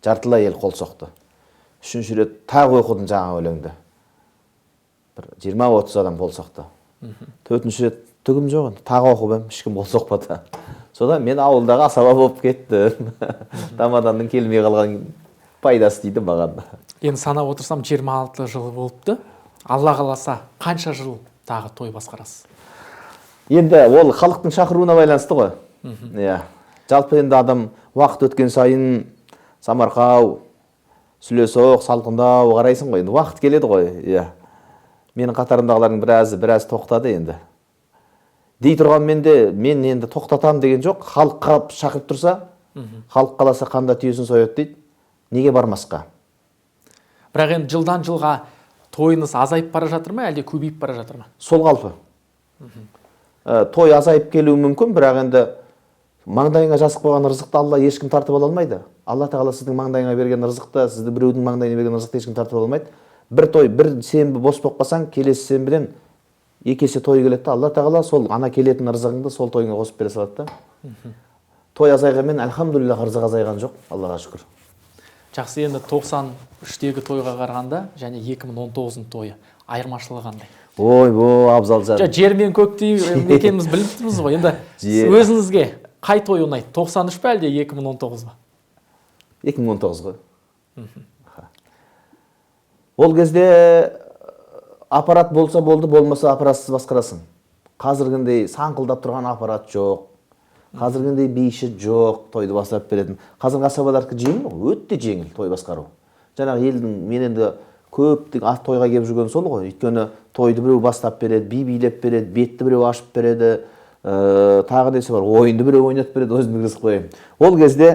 S1: Жартылай ел қол соқты. Үшінші рет тағы оқыдым жаңағы өлеңді. Бір 20-30 адам қол соқты. Төртінші рет түгім жоқ енді, тағы оқып едім, ешкім қол соқпады. Содан мен ауылдағы асаба болып кеттім. Тамаданың келмей қалған пайдасы тиді маған.
S2: Енді санап отырсам 26 жыл болыпты. Алла қаласа қанша жыл тағы той басқарасыз?
S1: Енді ол халықтың шақыруына байланысты ғой. Иә. Жалпы енді адам уақыт өткен сайын самарқау, сүлесоқ, салқындау қарайсың ғой. Енді уақыт келеді ғой. Иә. Менің қатарымдағылардың біраз тоқтады енді. Дей тұрғанмен де мен енді тоқтатамын деген жоқ. Халық шақырып тұрса, халық қаласа қанда түйесін сояды дейді. Неге бармасқа?
S2: Бірақ енді жылдан жылға тойыңыз азайып бара жатыр ма, әлде көбейіп бара жатыр ма?
S1: Сол қалпы. Той азайып келуі мүмкін, бірақ енді маңдайыңа жазып қойған рызықты Алла ешкім тартып ала алмайды. Алла тағала сіздің маңдайыңа берген рызықты, сізді біреудің маңдайына берген рызықты ешкім тартып ала алмайды. Бір той, бір сенбі бос болып қалсаң, келесі сенбіден екі есе той келеді де, Алла тағала сол ана келетін рызығыңды сол тойыңа қосып бере салады да. Той азайғанмен, альхамдулилля, ырзық азайған жоқ, Аллаға шүкір.
S2: Жақсы, енді 93-тегі тойға қарағанда және 2019-ның тойы айырмашылығы қандай?
S1: Ой, о, Абзалжан.
S2: Жер мен көктей екеніміз біліп тұрмыз ғой. Енді өзіңізге қай той ұнайды? 93 пе әлде 2019 ба?
S1: 2019 ғой. Ол кезде аппарат болса болды, болмаса аппаратсыз басқарасың. Қазіргіндей саңқылдап тұрған аппарат жоқ. Қазіргіндей биші жоқ, тойды бастап беретін. Қазіргі асабалардікі жеңіл ғой, өте жеңіл той басқару. Жаңағы елдің, мен енді көптің тойға келіп жүрген сол ғой. Өйткені тойды біреу бастап береді, би билеп береді, бетті біреу ашып береді, тағы несі бар, ойынды біреу ойнатып береді, өзім кіргізіп қояйын. Ол кезде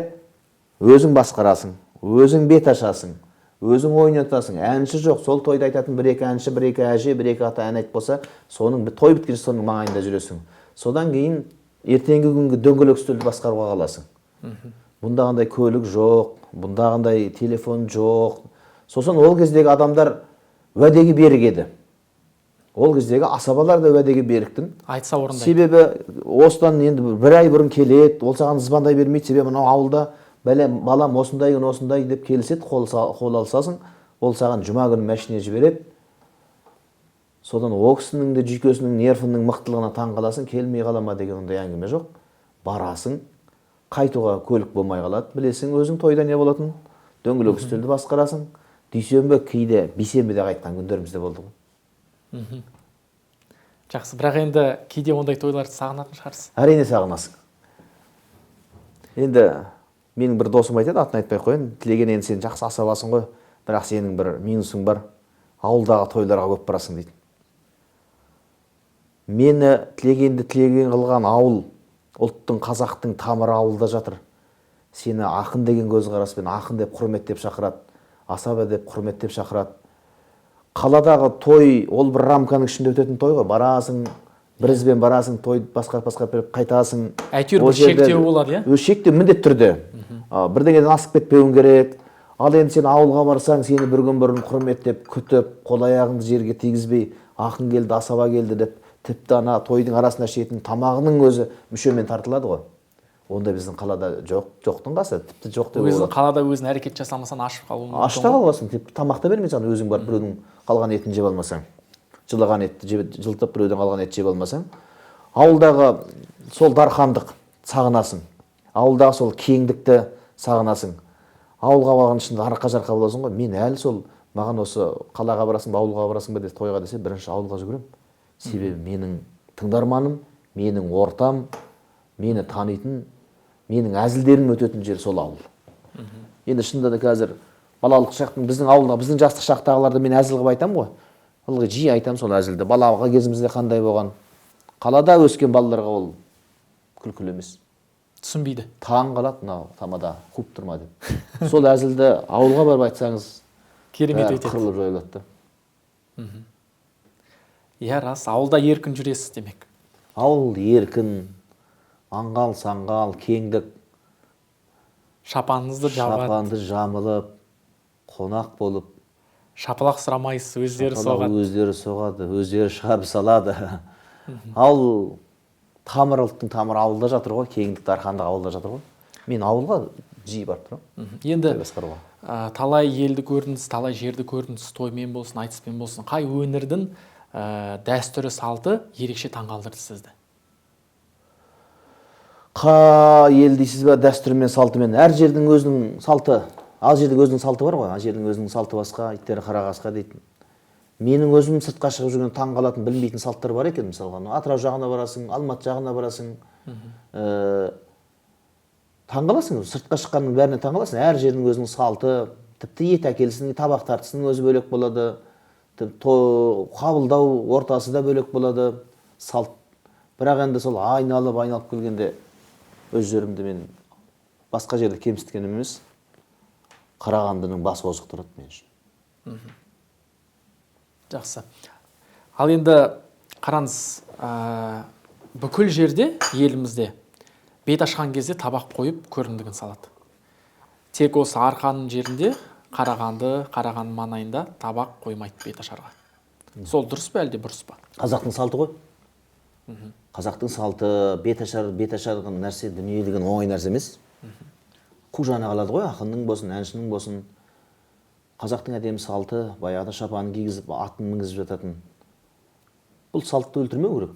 S1: өзің басқарасың, өзің бет ашасың, өзің ойнатасың, әнші жоқ, сол тойда айтатын бір-екі әнші, бір-екі әже, бір-екі ата ән айтып болса, соның той біткенше соның маңайында жүресің. Содан кейін ертеңгі күнгі дөңгелек үстелді басқаруға қаласың. Бұндағындай көлік жоқ, бұндағындай телефон жоқ. Сосын ол кездегі адамдар уәдеге берік еді. Ол кездегі асабалар да уәдеге беріктін.
S2: Айтса орындайды.
S1: Себебі осыдан енді бір ай бұрын келеді, ол саған звондай бермейді, себебі мынау ауылда балам осындай күні осындай деп келіседі, қол алсасың, ол саған жұма күні машина жібереді. Содан ол кісінің де жүйкесінің, нервінің мықтылығына таң қаласың, келмей қала ма деген ондай әңгіме жоқ. Барасың, қайтуға көлік болмай қалады, білесің өзің тойда не болатынын, дөңгелек үстелді басқарасың. Дүйсенбі кейде бейсенбіде қайтқан күндеріміз де болды ғой.
S2: Жақсы, бірақ енді кейде ондай тойларды сағынатын шығарсыз.
S1: Әрине сағынасың. Енді менің бір досым айтады, атын айтпай қояйын, Тілеген енді сен жақсы асабасың ғой, бірақ сенің бір минусың бар, ауылдағы тойларға көп барасың дейді. Мені Тілегенді тілеген қылған ауыл, ұлттың, қазақтың тамыры ауылда жатыр. Сені ақын деген көзқараспен ақын деп құрметтеп шақырады, асаба деп құрметтеп шақырады. Қаладағы той, ол бір рамканың ішінде өтетін той ғой, барасың, бір ізбен барасың, той басқарып беріп қайтасың.
S2: Әйтеуір бір шектеу болады, иә?
S1: Өз шектеу міндетті түрде. Бірдеңеден асып кетпеуің керек. Ал енді сен ауылға барсаң, сені бір күн бұрын құрметтеп, күтіп, қол аяғыңды жерге тигізбей, ақын келді, асаба келді деп, тіпті ана тойдың арасында ішетін тамағының өзі мүшемен тартылады ғой. Онда біздің қалада жоқ, жоқтың қасы, тіпті жоқ деуге
S2: Өзің
S1: болады.
S2: қалада өзің әрекет жасамасаң ашып қалуың мүмкін
S1: Ашта қаласың, тіпті тамақ та бермей саған, өзің барып біреудің қалған етін жеп алмасаң, жылыған етті жылытып біреуден қалған ет жеп алмасаң. Ауылдағы сол дархандық сағынасың, ауылдағы сол кеңдікті сағынасың. Ауылға барған ішінде арқа-жарқа боласың ғой. Мен әлі сол, маған осы қалаға барасың ба, ауылға барасың ба деп тойға десе, бірінші ауылға жүгіремін. Себебі менің тыңдарманым, менің ортам, мені танитын, менің әзілдерім өтетін жер сол ауыл. Енді шынында да қазір балалық шақтың, біздің ауылда, біздің жастық шақтағыларды мен әзіл қылып айтамын ғой. Ылғи жиі айтамын сол әзілді. Балаға кезімізде қандай болған. Қалада өскен балаларға ол күлкілі емес.
S2: Түсінбейді.
S1: Таң қалады, мынау тамада қуып тұр ма деп. Сол әзілді ауылға барып айтсаңыз,
S2: керемет
S1: бәрі
S2: өтеді.
S1: Қырылып жойылады да.
S2: Иә, рас, ауылда еркін жүресіз демек.
S1: Ауыл еркін, аңғал саңғал, кеңдік.
S2: Шапаныңызды жабады.
S1: Шапанды жамылып, қонақ болып.
S2: Шапалақ сұрамайсыз, өздері
S1: Шапалақ
S2: соғады.
S1: Өздері соғады, өздері шығарып салады. Ауыл тамыр, ұлттың тамыры ауылда жатыр ғой, кеңдік, дархандық ауылда жатыр ғой. Мен ауылға жиі барып тұрамын.
S2: Енді,
S1: Той басқаруға.
S2: Талай елді көрдіңіз, талай жерді көрдіңіз, тоймен болсын, айтыспен болсын. Қай өңірдің, дәстүрі, салты ерекше таңғалдырды сізді?
S1: Қай ел дейсіз бе, дәстүрімен, салтымен? Әр жердің өзінің салты, ал жердің өзінің салты бар ғой, ал жердің өзінің салты басқа, иттері қара қасқа дейтін. Менің өзім сыртқа шығып жүрген таң қалатын, білмейтін салттар бар екен, мысалға. Анау Атырау жағына барасың, Алматы жағына барасың. Таң қаласың, сыртқа шыққанның бәріне таң қаласың. Әр жердің өзінің салты, тіпті ет әкелісінің, табақ тартысының өзі бөлек болады. Тіпті қабылдау ортасы да бөлек болады. Салт. Бірақ енді сол айналып, айналып келгенде өз жерімді мен басқа жерде кемсіткенім емес, Қарағандының басы озық тұрады мен үшін.
S2: Жақсы. Ал енді қараңыз, бүкіл жерде, елімізде бет ашқан кезде табақ қойып көрімдігін салады. Тек осы Арқаның жерінде, Қарағанды, Қарағанды маңайында табақ қоймайды бет ашарға. Сол дұрыс па әлде бұрыс па?
S1: Қазақтың салты ғой. Қазақтың салты, бет ашар нәрсе, дүние деген оңай нәрсе емес. Қу жаны қалады ғой, ақынның болсын, әншінің болсын. Қазақтың әдемі салты, баяғыда шапанын кигізіп, атын мінгізіп жататын. Бұл салтты өлтірмеу керек.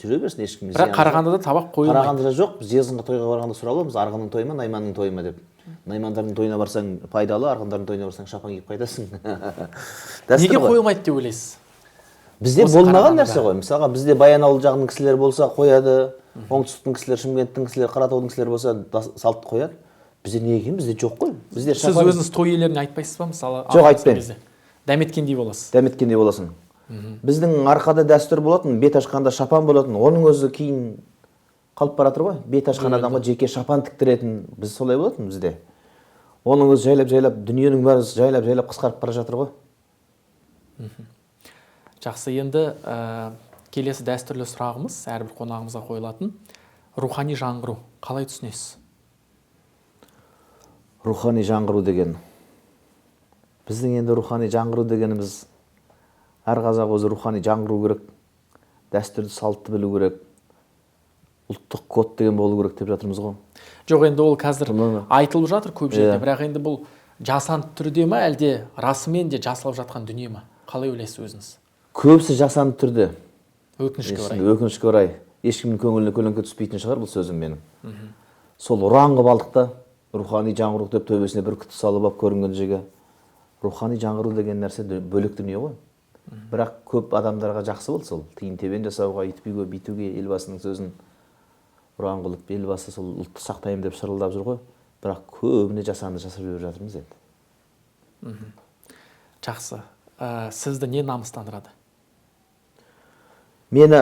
S1: Жүре берсін, ешкімге
S2: Бірақ Қарағандыда табақ қойылмайды.
S1: Қарағандыда жоқ, біз Жезқазғанға тойға барғанда сұрап аламыз, арғынның тойы ма, найманның тойы ма деп. Наймандардың тойына барсаң пайдалы, арғындардың тойына барсаң шапан киіп қайтасың.
S2: Неге қойылмайды деп ойлайсыз?
S1: Бізде болмаған нәрсе ғой. Мысалға, бізде Баянауыл жағының кісілері болса қояды, оңтүстіктің кісілері, Шымкенттің кісілері, Қаратаудың кісілері болса салтты қояды. Бізде неге екен? Бізде жоқ қой. Бізде
S2: Сіз өзіңіз той иелеріне айтпайсыз ба, мысалы?
S1: Жоқ, айтпаймын.
S2: Дәметкендей боласыз.
S1: Дәметкендей боласың. Біздің арқада дәстүр болатын, бет ашқанда шапан болатын. Оның өзі кейін қалып бара жатыр ғой. Бет ашқан адамға жеке шапан тіктіретін, біз солай болатын бізде. Оның өзі жайлап-жайлап, дүниенің бәрі жайлап-жайлап қысқарып бара жатыр ғой.
S2: Жақсы, енді келесі дәстүрлі сұрағымыз әрбір қонағымызға қойылатын рухани жаңғыру қалай түсінесіз?
S1: Рухани жаңғыру деген. Біздің енді рухани жаңғыру дегеніміз, әр қазақ өзі рухани жаңғыру керек, дәстүрді, салтты білу керек, ұлттық код деген болу керек деп жатырмыз ғой.
S2: Жоқ, енді ол қазір айтылып жатыр көп жерде, бірақ енді бұл жасанды түрде ма, әлде расымен де жасалып жатқан дүние ма? Қалай ойлайсыз өзіңіз?
S1: Көбісі жасанды түрде.
S2: Өкінішке орай.
S1: Өкінішке орай. Ешкімнің көңіліне көлеңке түспейтін шығар бұл сөзім менің. Сол ұран қылып алдық та, рухани жаңғыру деп төбесіне бір күті салып алып көрінген жерге. Рухани жаңғыру деген нәрсе бөлек дүние ғой. Бірақ көп адамдарға жақсы болды сол. Тиын тебен жасауға, үйтпеуге, бүйтуге елбасының сөзін ұран қылып, елбасы сол ұлтты сақтаймын деп шырылдап жүр ғой. Бірақ көбіне жасанды жасап жіберіп жатырмыз енді.
S2: Жақсы. Сізді не намыстандырады?
S1: Мені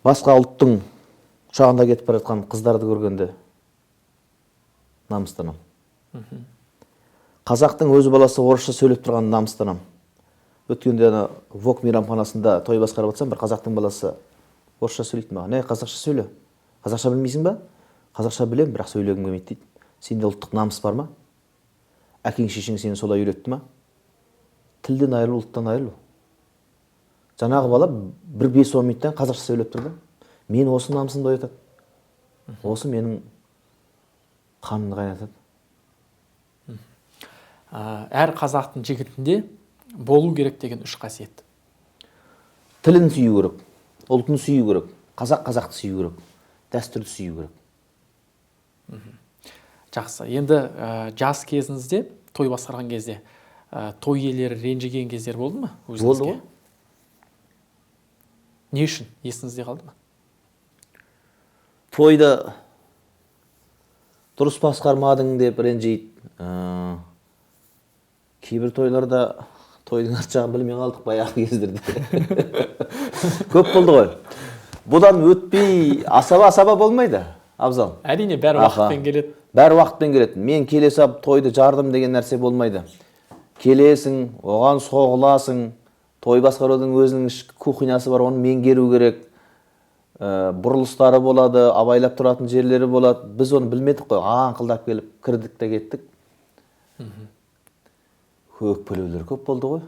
S1: басқа ұлттың құшағында кетіп бара жатқан қыздарды көргенде намыстанамын. Қазақтың өз баласы орысша сөйлеп тұрғанын намыстанамын. Өткенде ана Вок мейрамханасында той басқарып жатсам, бір қазақтың баласы орысша сөйлейді маған. Ей, қазақша сөйле. Қазақша білмейсің ба? Қазақша білемін, бірақ сөйлегім келмейді дейді. Сенде ұлттық намыс бар ма? Әкең шешең сені солай үйретті ма? Тілден айырылу, ұлттан айырылу. Жаңағы бала бір 5-10 минуттан қазақша сөйлеп тұрды. Мен осы намысымды оятады. Осы менің қанымды қайнатады.
S2: Әр қазақтың жігітінде болу керек деген үш қасиет.
S1: Тілін сүю керек, ұлтын сүю керек, қазақ қазақты сүю керек, дәстүрді сүю керек.
S2: Жақсы. Енді жас кезіңізде, той басқарған кезде, той иелері ренжіген кездер болды ма өзіңізге?
S1: Болды ғой.
S2: Не үшін? Есіңізде қалды ма?
S1: Тойды дұрыс басқармадың деп ренжиді. Кейбір тойларда тойдың арт жағын білмей қалдық баяғы кездерде. Көп болды ғой. Бұдан өтпей асаба-асаба болмайды, Абзал.
S2: Әрине, бәрі уақытпен келеді.
S1: Бәрі уақытпен келеді. Мен келе сап тойды жардым деген нәрсе болмайды. Келесің, оған соғыласың. Той басқарудың өзінің ішкі кухнясы бар, оны меңгеру керек. Бұрылыстары болады, абайлап тұратын жерлері болады. Біз оны білмедік қой, аңқылдап келіп кірдік те кеттік. Өкпелеулер көп болды ғой.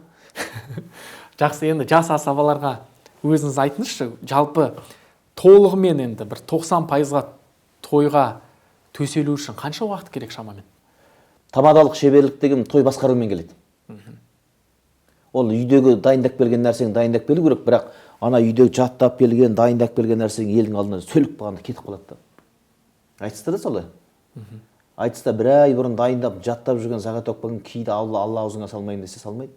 S2: Жақсы, енді жас асабаларға өзіңіз айтыңызшы, жалпы толығымен енді бір 90%-ға тойға төселу үшін қанша уақыт керек шамамен?
S1: Тамадалық шеберлік деген той басқарумен келеді. Ол үйдегі дайындап келген нәрсені дайындап келу керек, бірақ ана үйдегі жаттап келген, дайындап келген нәрсең елдің алдына сөліп қалғанда кетіп қалады да. Айтыста да солай. Айтыста бір ай бұрын дайындап, жаттап жүрген заготовканы кейде Алла аузыңа салмайын десе салмайды,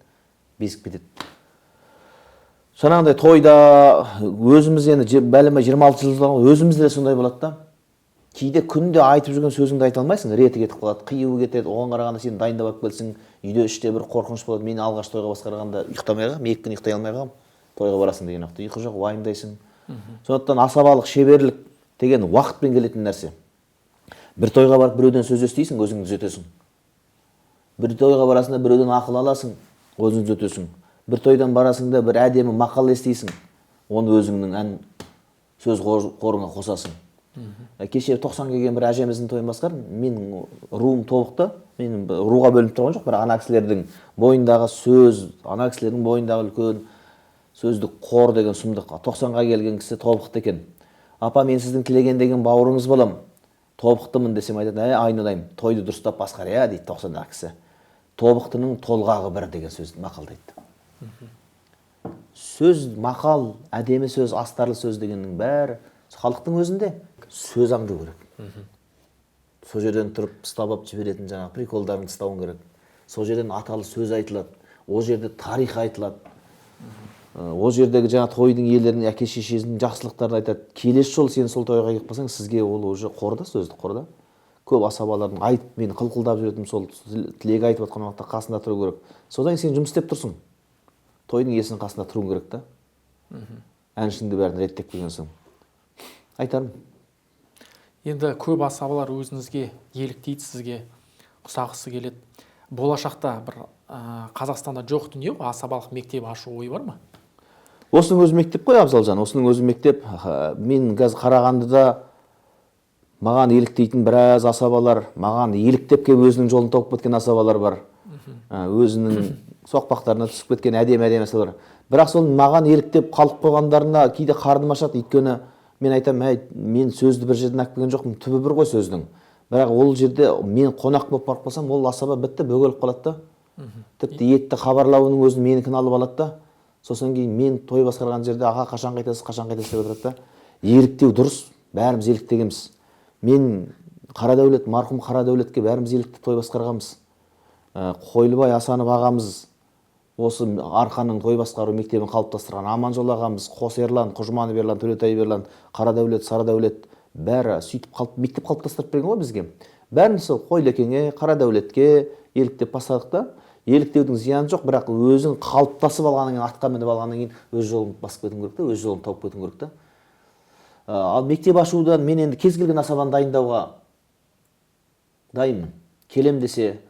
S1: безіп кетеді. Жаңағындай тойда өзіміз енді бәлем 26 жыл өзімізде де сондай болады да. Кейде күнде айтып жүрген сөзіңді айта алмайсың, реті кетіп қалады, қиюы кетеді. Оған қарағанда сен дайындап алып келсең, үйде іште бір қорқыныш болады. Мен алғаш тойға басқарғанда ұйықтамай қалғам, 2 күн ұйықтай алмай қалғам. Тойға барасың деген уақытта ұйқы жоқ, уайымдайсың. Сондықтан асабалық шеберлік деген уақытпен келетін нәрсе. Бір тойға барып біреуден сөз естисің, өзіңді түзетесің. Бір тойға барасың да біреуден ақыл аласың, өзіңді түзетесің. Бір тойдан барасың да бір әдемі мақал естисің, оны өзіңнің ән сөз қорыңа қосасың. Кеше 90 келген бір әжеміздің тойын басқардым. Менің руым тобықты, менің руға бөлініп тұрған жоқ, бірақ ана кісілердің бойындағы сөз, ана кісілердің бойындағы үлкен сөздік қор деген сұмдық. 90-ға келген кісі тобықты екен. Апа, мен сіздің Тілеген деген бауырыңыз боламын, тобықтымын десем айтады, әй айналайын, тойды дұрыстап басқар, иә дейді 90-дағы кісі. Тобықтының толғағы бір деген сөз мақалдайды. Сөз, мақал, әдемі сөз, астарлы сөз дегеннің бәрі халықтың өзінде. Сөз аңду керек. Сол жерден тұрып ұстап алып жіберетін жаңағы приколдарын ұстауың керек. Сол жерден аталы сөз айтылады, ол жерде тарих айтылады. Ол жердегі жаңа тойдың иелерінің әке шешесінің жақсылықтарын айтады. Келесі жолы сен сол тойға келіп қалсаң, сізге ол уже қорда, сөздік қорда. Көп асабалардың айтып, мен қылқылдап жүретінім сол тілек айтып жатқан уақытта қасында тұру керек. Содан кейін сен жұмыс істеп тұрсың. Тойдың иесінің қасында тұруың керек та. Әншіңді бәрін реттеп келген соң. Айтарым.
S2: Енді көп асабалар өзіңізге еліктейді, сізге ұқсағысы келеді. Болашақта бір Қазақстанда жоқ дүние ғой, асабалық мектеп ашу ойы бар ма?
S1: Осының өзі мектеп қой, Абзалжан, осының өзі мектеп. Мен қазір Қарағандыда маған еліктейтін біраз асабалар, маған еліктеп келіп өзінің жолын тауып кеткен асабалар бар. Өзінің соқпақтарына түсіп кеткен әдемі-әдемі асабалар. Бірақ сол маған еліктеп қалып қойғандарына кейде қарным ашады, өйткені мен айтамын, әй, мен сөзді бір жерден алып келген жоқпын, түбі бір ғой сөздің. Бірақ ол жерде мен қонақ болып барып қалсам, ол асаба бітті, бөгеліп қалады да. Тіпті етті хабарлауының өзін менікін алып алады да. Сосын кейін мен той басқарған жерде аға қашан қайтасыз, қашан қайтасыз деп отырады да. Еліктеу дұрыс, бәріміз еліктегенбіз. Мен Қарадәулет, марқұм Қарадәулетке бәріміз еліктеп той басқарғанбыз. Қойлыбай Асанов ағамыз осы Арқаның той басқару мектебін қалыптастырған, Аманжол ағамыз, Қос Ерлан, Құжманов Ерлан, Төлетай Ерлан, Қарадәулет, Сарыдәулет бәрі сөйтіп мектеп қалыптастырып берген ғой бізге. Бәріміз сол Қойлекеңе, Қарадәулетке еліктеп бастадық та. Еліктеудің зияны жоқ, бірақ өзің қалыптасып алғаннан кейін, атқа мініп алғаннан кейін өз жолын басып кетуің керек та, өз жолын тауып кетуің керек та. Ал мектеп ашудан мен енді кез келген асабаны дайындауға дайынмын. Келем десе,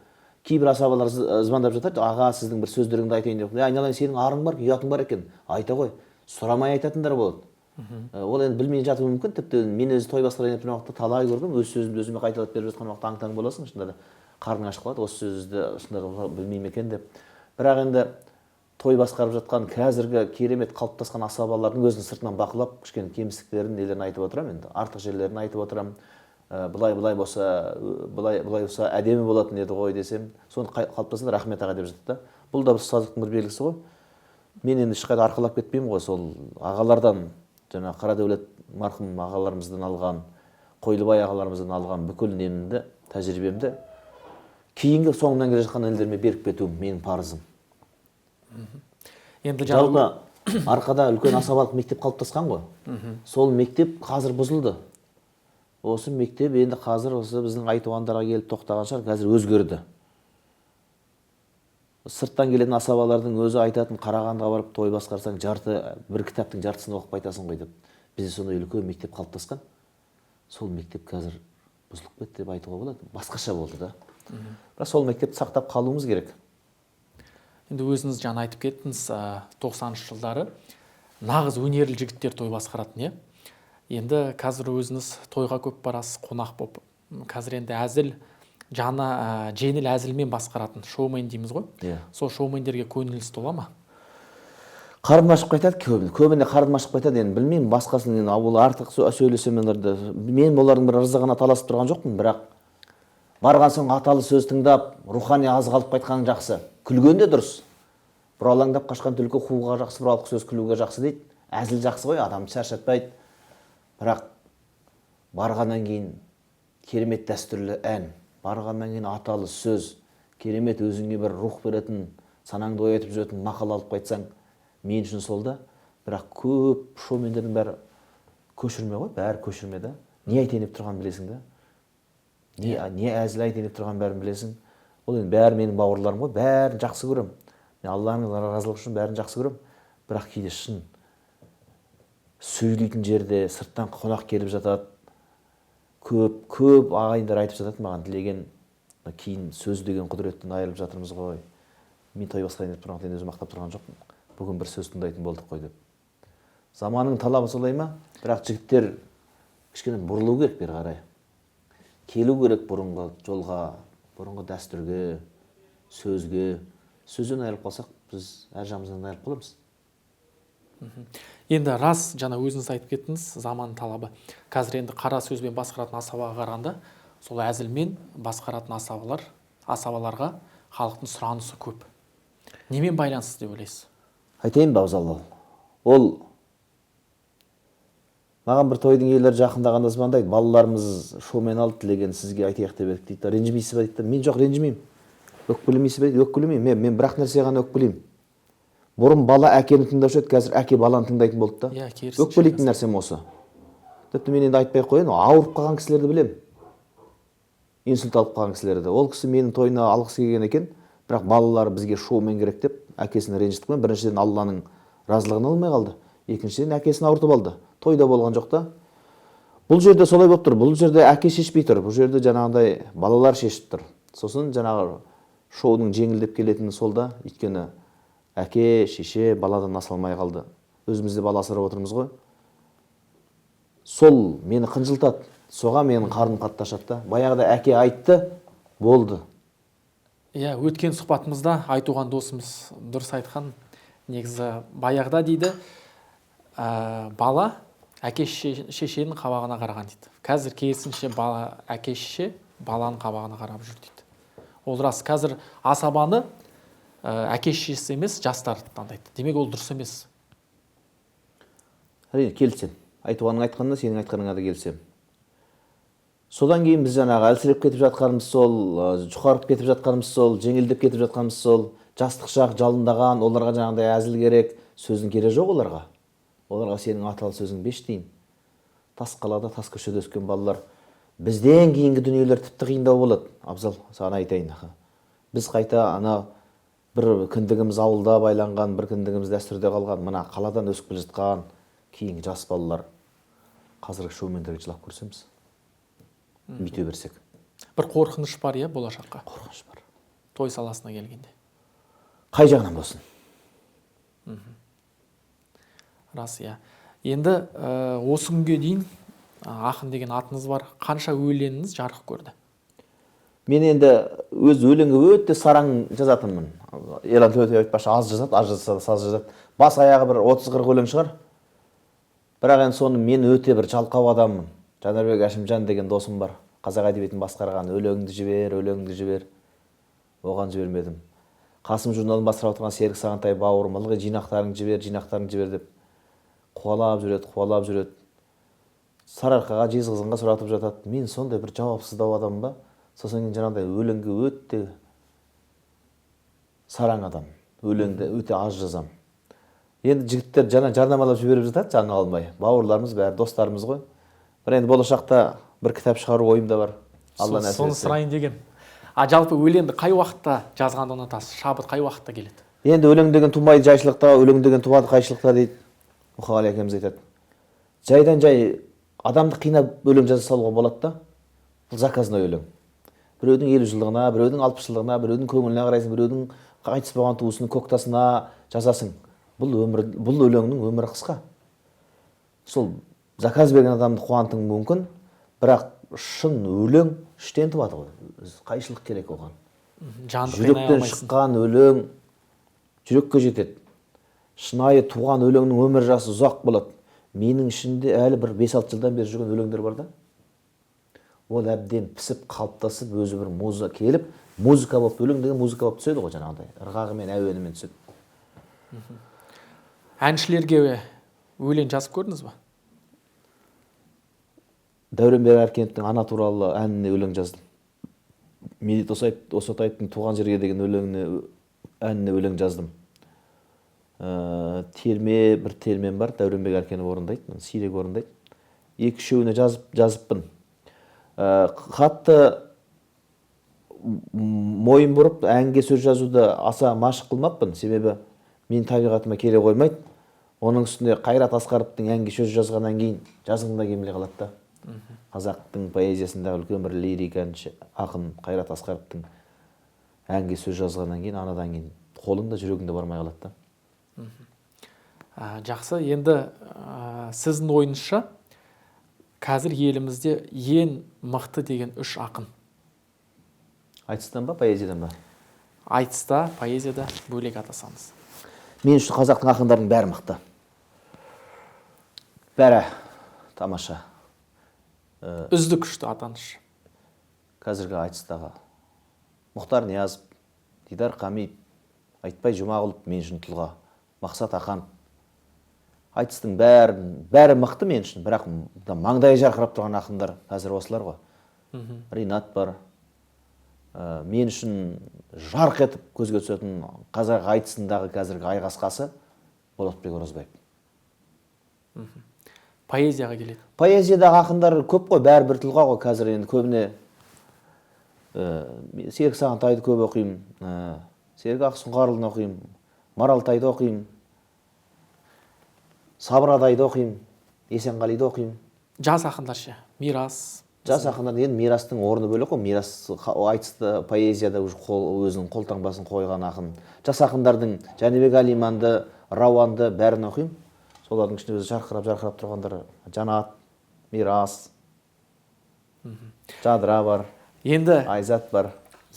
S1: кейбір асабалар звондап жатады, аға сіздің бір сөздеріңді айтайын деп. Айналайын, сенің арың бар, ұятың бар екен, айта ғой. Сұрамай айтатындар болады. Ол енді білмей жатуы мүмкін, тіпті мен өзі той басқарайын деп тұрған уақытта талай көрдім, өз сөзімді өзіме қайталап беріп жатқан уақытта аң-таң боласың, шынында да қарның ашып қалады, осы сөзді шынында да білмеймін екен деп. Бірақ енді той басқарып жатқан қазіргі керемет қалыптасқан асабалардың өзін сыртынан бақылап, кішкене кемістіктерін, нелерін айтып отырамын, енді артық жерлерін айтып отырамын. Былай былай болса, былай былай болса әдемі болатын еді ғой десем, соны қалыптасса рахмет аға деп жатады да. Бұл да бір ұстаздықтың бір белгісі ғой. Мен енді ешқайда арқалап кетпеймін ғой, сол ағалардан, жаңа Қарадәулет марқұм ағаларымыздан алған, Қойлыбай ағаларымыздан алған бүкіл немді, тәжірибемді кейінгі соңынан келе жатқан елдеріме беріп кетуім менің парызым.
S2: Енді
S1: жалпы Арқада үлкен асабалық мектеп қалыптасқан ғой. Сол мектеп қазір бұзылды. Осы мектеп енді қазір осы біздің айтуандарға келіп тоқтаған шығар, қазір өзгерді. Сырттан келетін асабалардың өзі айтатын, Қарағандыға барып той басқарсаң, бір кітаптың жартысын оқып қайтасың ғой деп. Бізде сондай үлкен мектеп қалыптасқан. Сол мектеп қазір бұзылып кетті деп айтуға болады. Басқаша болды да. Бірақ сол мектепті сақтап қалуымыз керек.
S2: Енді өзіңіз жаңа айтып кеттіңіз, 90-шы жылдары нағыз өнерлі жігіттер той басқаратын, иә? Енді қазір өзіңіз тойға көп барасыз, қонақ болып. Қазір енді әзіл, жаңа, жеңіл әзілмен басқаратын шоумен дейміз ғой. Сол шоумендерге көңіліңіз тола ма?
S1: Қарным ашып қайтады көбіне. Көбіне қарным ашып қайтады енді, білмеймін, басқасын енді, ол артық сөйлесем оларды. Мен олардың бір ырзығына таласып тұрған жоқпын, бірақ барған соң аталы сөз тыңдап, рухани азық алып қайтқаның жақсы. Күлген де дұрыс. Бұралаңдап қашқан түлкі қууға жақсы, бұралқы сөз күлуге жақсы дейді. Әзіл жақсы ғой, адамды шаршатпайды. Бірақ барғаннан кейін керемет дәстүрлі ән, барғаннан кейін аталы сөз, керемет өзіңе бір рух беретін, санаңды оятып жүретін мақал алып қайтсаң, мен үшін сол да. Бірақ көп шоумендердің бәрі көшірме ғой, бәрі көшірме да. Не айтайын деп тұрғанын білесің да. Не әзіл айтайын деп тұрғанын бәрін білесің. Ол енді бәрі менің бауырларым ғой, бәрін жақсы көремін. Мен Алланың разылығы үшін бәрін жақсы көремін. Бірақ кейде шын сөйлейтін жерде сырттан қонақ келіп жатады. Көп, көп ағайындар айтып жатады маған, Тілеген, кейін сөз деген құдіреттен айырылып жатырмыз ғой. Мен той басқарайын деп тұрған, өзім мақтап тұрған жоқпын. Бүгін бір сөз тыңдайтын болдық қой деп. Заманның талабы солай ма? Бірақ жігіттер кішкене бұрылу керек бері қарай. Келу керек бұрынғы жолға, бұрынғы дәстүрге, сөзге. Сөзден айырылып қалсақ, біз әр жағымыздан айырылып қаламыз.
S2: Енді рас, жаңа өзіңіз айтып кеттіңіз, заман талабы. Қазір енді қара сөзбен басқаратын асабаға қарағанда сол әзілмен басқаратын асабаларға халықтың сұранысы көп. Немен байланысты деп ойлайсыз?
S1: Айтайын ба, Абзал, ол маған бір тойдың иелері жақындағанда звондайды, балаларымыз шоумен алды, тілеген сізге айтайық деп едік дейді. Ренжімейсіз ба дейді. Мен жоқ, ренжімеймін. Өкпелемейсіз бе дейді. Өкпелемеймін. Мен бір ақ нәрсеге ғана өкпелеймін. Бұрын бала әкені тыңдаушы еді, қазір әке баланы тыңдайтын болды да.
S2: Иә, керісінше.
S1: Өкпелейтін нәрсем осы. Тіпті мен енді айтпай ақ қояйын, ауырып қалған кісілерді білемін. Инсульт алып қалған кісілерді. Ол кісі менің тойына алғысы келген екен, бірақ балалары бізге шоумен керек деп әкесін ренжітіп қойған. Біріншіден Алланың разылығын алмай қалды, екіншіден әкесін ауыртып алды. Тойда болған жоқ та. Бұл жерде солай болып тұр. Бұл жерде әке шешпей тұр. Бұл жерде жаңағындай балалар шешіп тұр. Сосын жаңағы шоудың жеңілдеп келетіні сол да, өйткені әке, шеше баладан аса алмай қалды. Өзіміз де бала асырап отырмыз ғой. Сол мені қынжылтады. Соға менің қарным қатты ашады да. Баяғыда әке айтты, болды.
S2: Иә, өткен сұхбатымызда Айтуған досымыз дұрыс айтқан. Негізі баяғыда дейді, бала әке шешенің қабағына қараған дейді. Қазір керісінше бала әке шеше баланың қабағына қарап жүр дейді. Ол рас, қазір асабаны әке шешесі емес, жастар таңдайды. Демек ол дұрыс емес.
S1: Әрине, келісемін. Айтуғанның айтқанына, сенің айтқаныңа да келісемін. Содан кейін біз жаңағы әлсіреп кетіп жатқанымыз сол, жұқарып кетіп жатқанымыз сол, жеңілдеп кетіп жатқанымыз сол, жастық шақ жалындаған, оларға жаңағыдай әзіл керек, сөздің керегі жоқ оларға. Оларға сенің аталы сөзің 5 тиын. Тас қалада, тас көшеде өскен балалар. Бізден кейінгі дүниелер тіпті қиындау болады. Абзал, саған айтайын. Біз қайта ана бір кіндігіміз ауылда байланған, бір кіндігіміз дәстүрде қалған, мына қаладан өсіп келе жатқан кейінгі жас балалар қазіргі шоумендерге жылап көрсеміз. Бүйте берсек.
S2: Бір қорқыныш бар, иә, болашаққа?
S1: Қорқыныш бар.
S2: Той саласына келгенде.
S1: Қай жағынан болсын.
S2: Рас, иә. Енді осы күнге дейін ақын деген атыңыз бар. Қанша өлеңіңіз жарық көрді?
S1: Мен енді өз өлеңі өте сараң жазатынмын. Ерлан Төлеутаев айтпақшы, аз жазады, аз жазса да саз жазады. Бас аяғы бір 30-40 өлең шығар. Бірақ енді соны мен өте бір жалқау адаммын. Жанарбек Әшімжан деген досым бар. Қазақ әдебиетін басқарған, өлеңіңді жібер, өлеңіңді жібер. Оған жібермедім. Қасым журналын басқарып отырған Серік Сағынтай бауырым, ылғи жинақтарыңды жібер, жинақтарыңды жібер деп қуалап жүреді, қуалап жүреді. Сарыарқаға, Жезқазғанға сұратып жатады. Мен сондай бір жауапсыздау адаммын ба? Сосын кейін жаңағыдай өлеңге өте сараң адам. Өлеңді өте аз жазам. Енді жігіттер жаңа жарнамалап жіберіп жатады, жанын алмай. Бауырларымыз бәрі, достарымыз ғой. Бірақ енді болашақта бір кітап шығару ойымда бар. Алла нәсіп
S2: Соны
S1: етсе.
S2: сұрайын дегем. А жалпы өлеңді қай уақытта жазғанды ұнатасыз? Шабыт қай уақытта келеді?
S1: Енді өлең деген тумайды жайшылықта, өлең деген туады қайшылықта дейді. Мұқағали әкеміз айтады. Жайдан жай адамды қинап өлең жаза салуға болады да. Бұл заказной өлең. Біреудің 50 жылдығына, біреудің 60 жылдығына, біреудің көңіліне қарайсың, біреудің қайтыс болған туысының көктасына жазасың. Бұл өмір, бұл өлеңнің өмірі қысқа. Сол заказ берген адамды қуантуың мүмкін, бірақ шын өлең іштен туады ғой. Қайшылық керек оған.
S2: Жанды қинай
S1: Жүректен
S2: алмайсың.
S1: шыққан өлең жүрекке жетеді. Шынайы туған өлеңнің өмір жасы ұзақ болады. Менің ішімде әлі бір 5-6 жылдан бері жүрген өлеңдер бар да. Ол әбден пісіп, қалыптасып, өзі бір музыка келіп, музыка болып, өлең деген музыка болып түседі ғой жаңағыдай. Ырғағымен, әуенімен түседі.
S2: Әншілерге өлең жазып көрдіңіз ба?
S1: Дәуренбек Әркеновтің ана туралы әніне өлең жаздым. Медет Осатаевтың туған жерге деген әніне өлең жаздым. Терме, бір термем бар, Дәуренбек Әркенов орындайды, сирек орындайды. Екі-үшеуіне жазыппын. Қатты мойын бұрып әнге сөз жазуды аса машық қылмаппын, себебі мен табиғатыма келе қоймайды. Оның үстіне Қайрат Асқаровтың әнге сөз жазғаннан кейін жазғым да келмей қалады да. Қазақтың поэзиясындағы үлкен бір лирик әнші ақын Қайрат Асқаровтың әнге сөз жазғаннан кейін, анадан кейін қолың да жүрегің де бармай қалады да.
S2: Жақсы, енді сіздің ойыңызша қазір елімізде ең мықты деген үш ақын?
S1: Айтыстан ба, поэзиядан ба?
S2: Айтыста, поэзияда бөлек атасаңыз.
S1: Мен үшін қазақтың ақындарының бәрі мықты. Бәрі тамаша.
S2: Үздік үшті атаңызшы.
S1: Қазіргі айтыстағы Мұхтар Ниязов, Дидар Қамиев, Айтбай Жұмағұлов мен үшін тұлға, Мақсат Ақанов. Айтыстың бәрі мықты мен үшін, бірақ маңдайы жарқырап тұрған ақындар қазір осылар ғой. Ринат бар. Мен үшін жарқ етіп көзге түсетін қазақ айтысындағы қазіргі айқасқасы Болатбек Оразбаев.
S2: Поэзияға келеді.
S1: Поэзиядағы ақындар көп қой, бәрі бір тұлға ғой қазір енді көбіне. Серік Сағынтайды көп оқимын, Серік Ақсұңқарұлын оқимын, Маралтайды оқимын, Сабыр Адайды оқимын, Есенғалиді оқимын.
S2: Жас ақындар ше? Мирас.
S1: Жас ақындар енді Мирастың орны бөлек қой. Мирас айтысты поэзияда уже өзінің қолтаңбасын қойған ақын. Жас ақындардың Жәнібек Әлиманды, Рауанды бәрін оқимын. Солардың ішінде өзі жарқырап тұрғандар Жанат, Мирас, Жадыра бар,
S2: енді
S1: Айзат бар.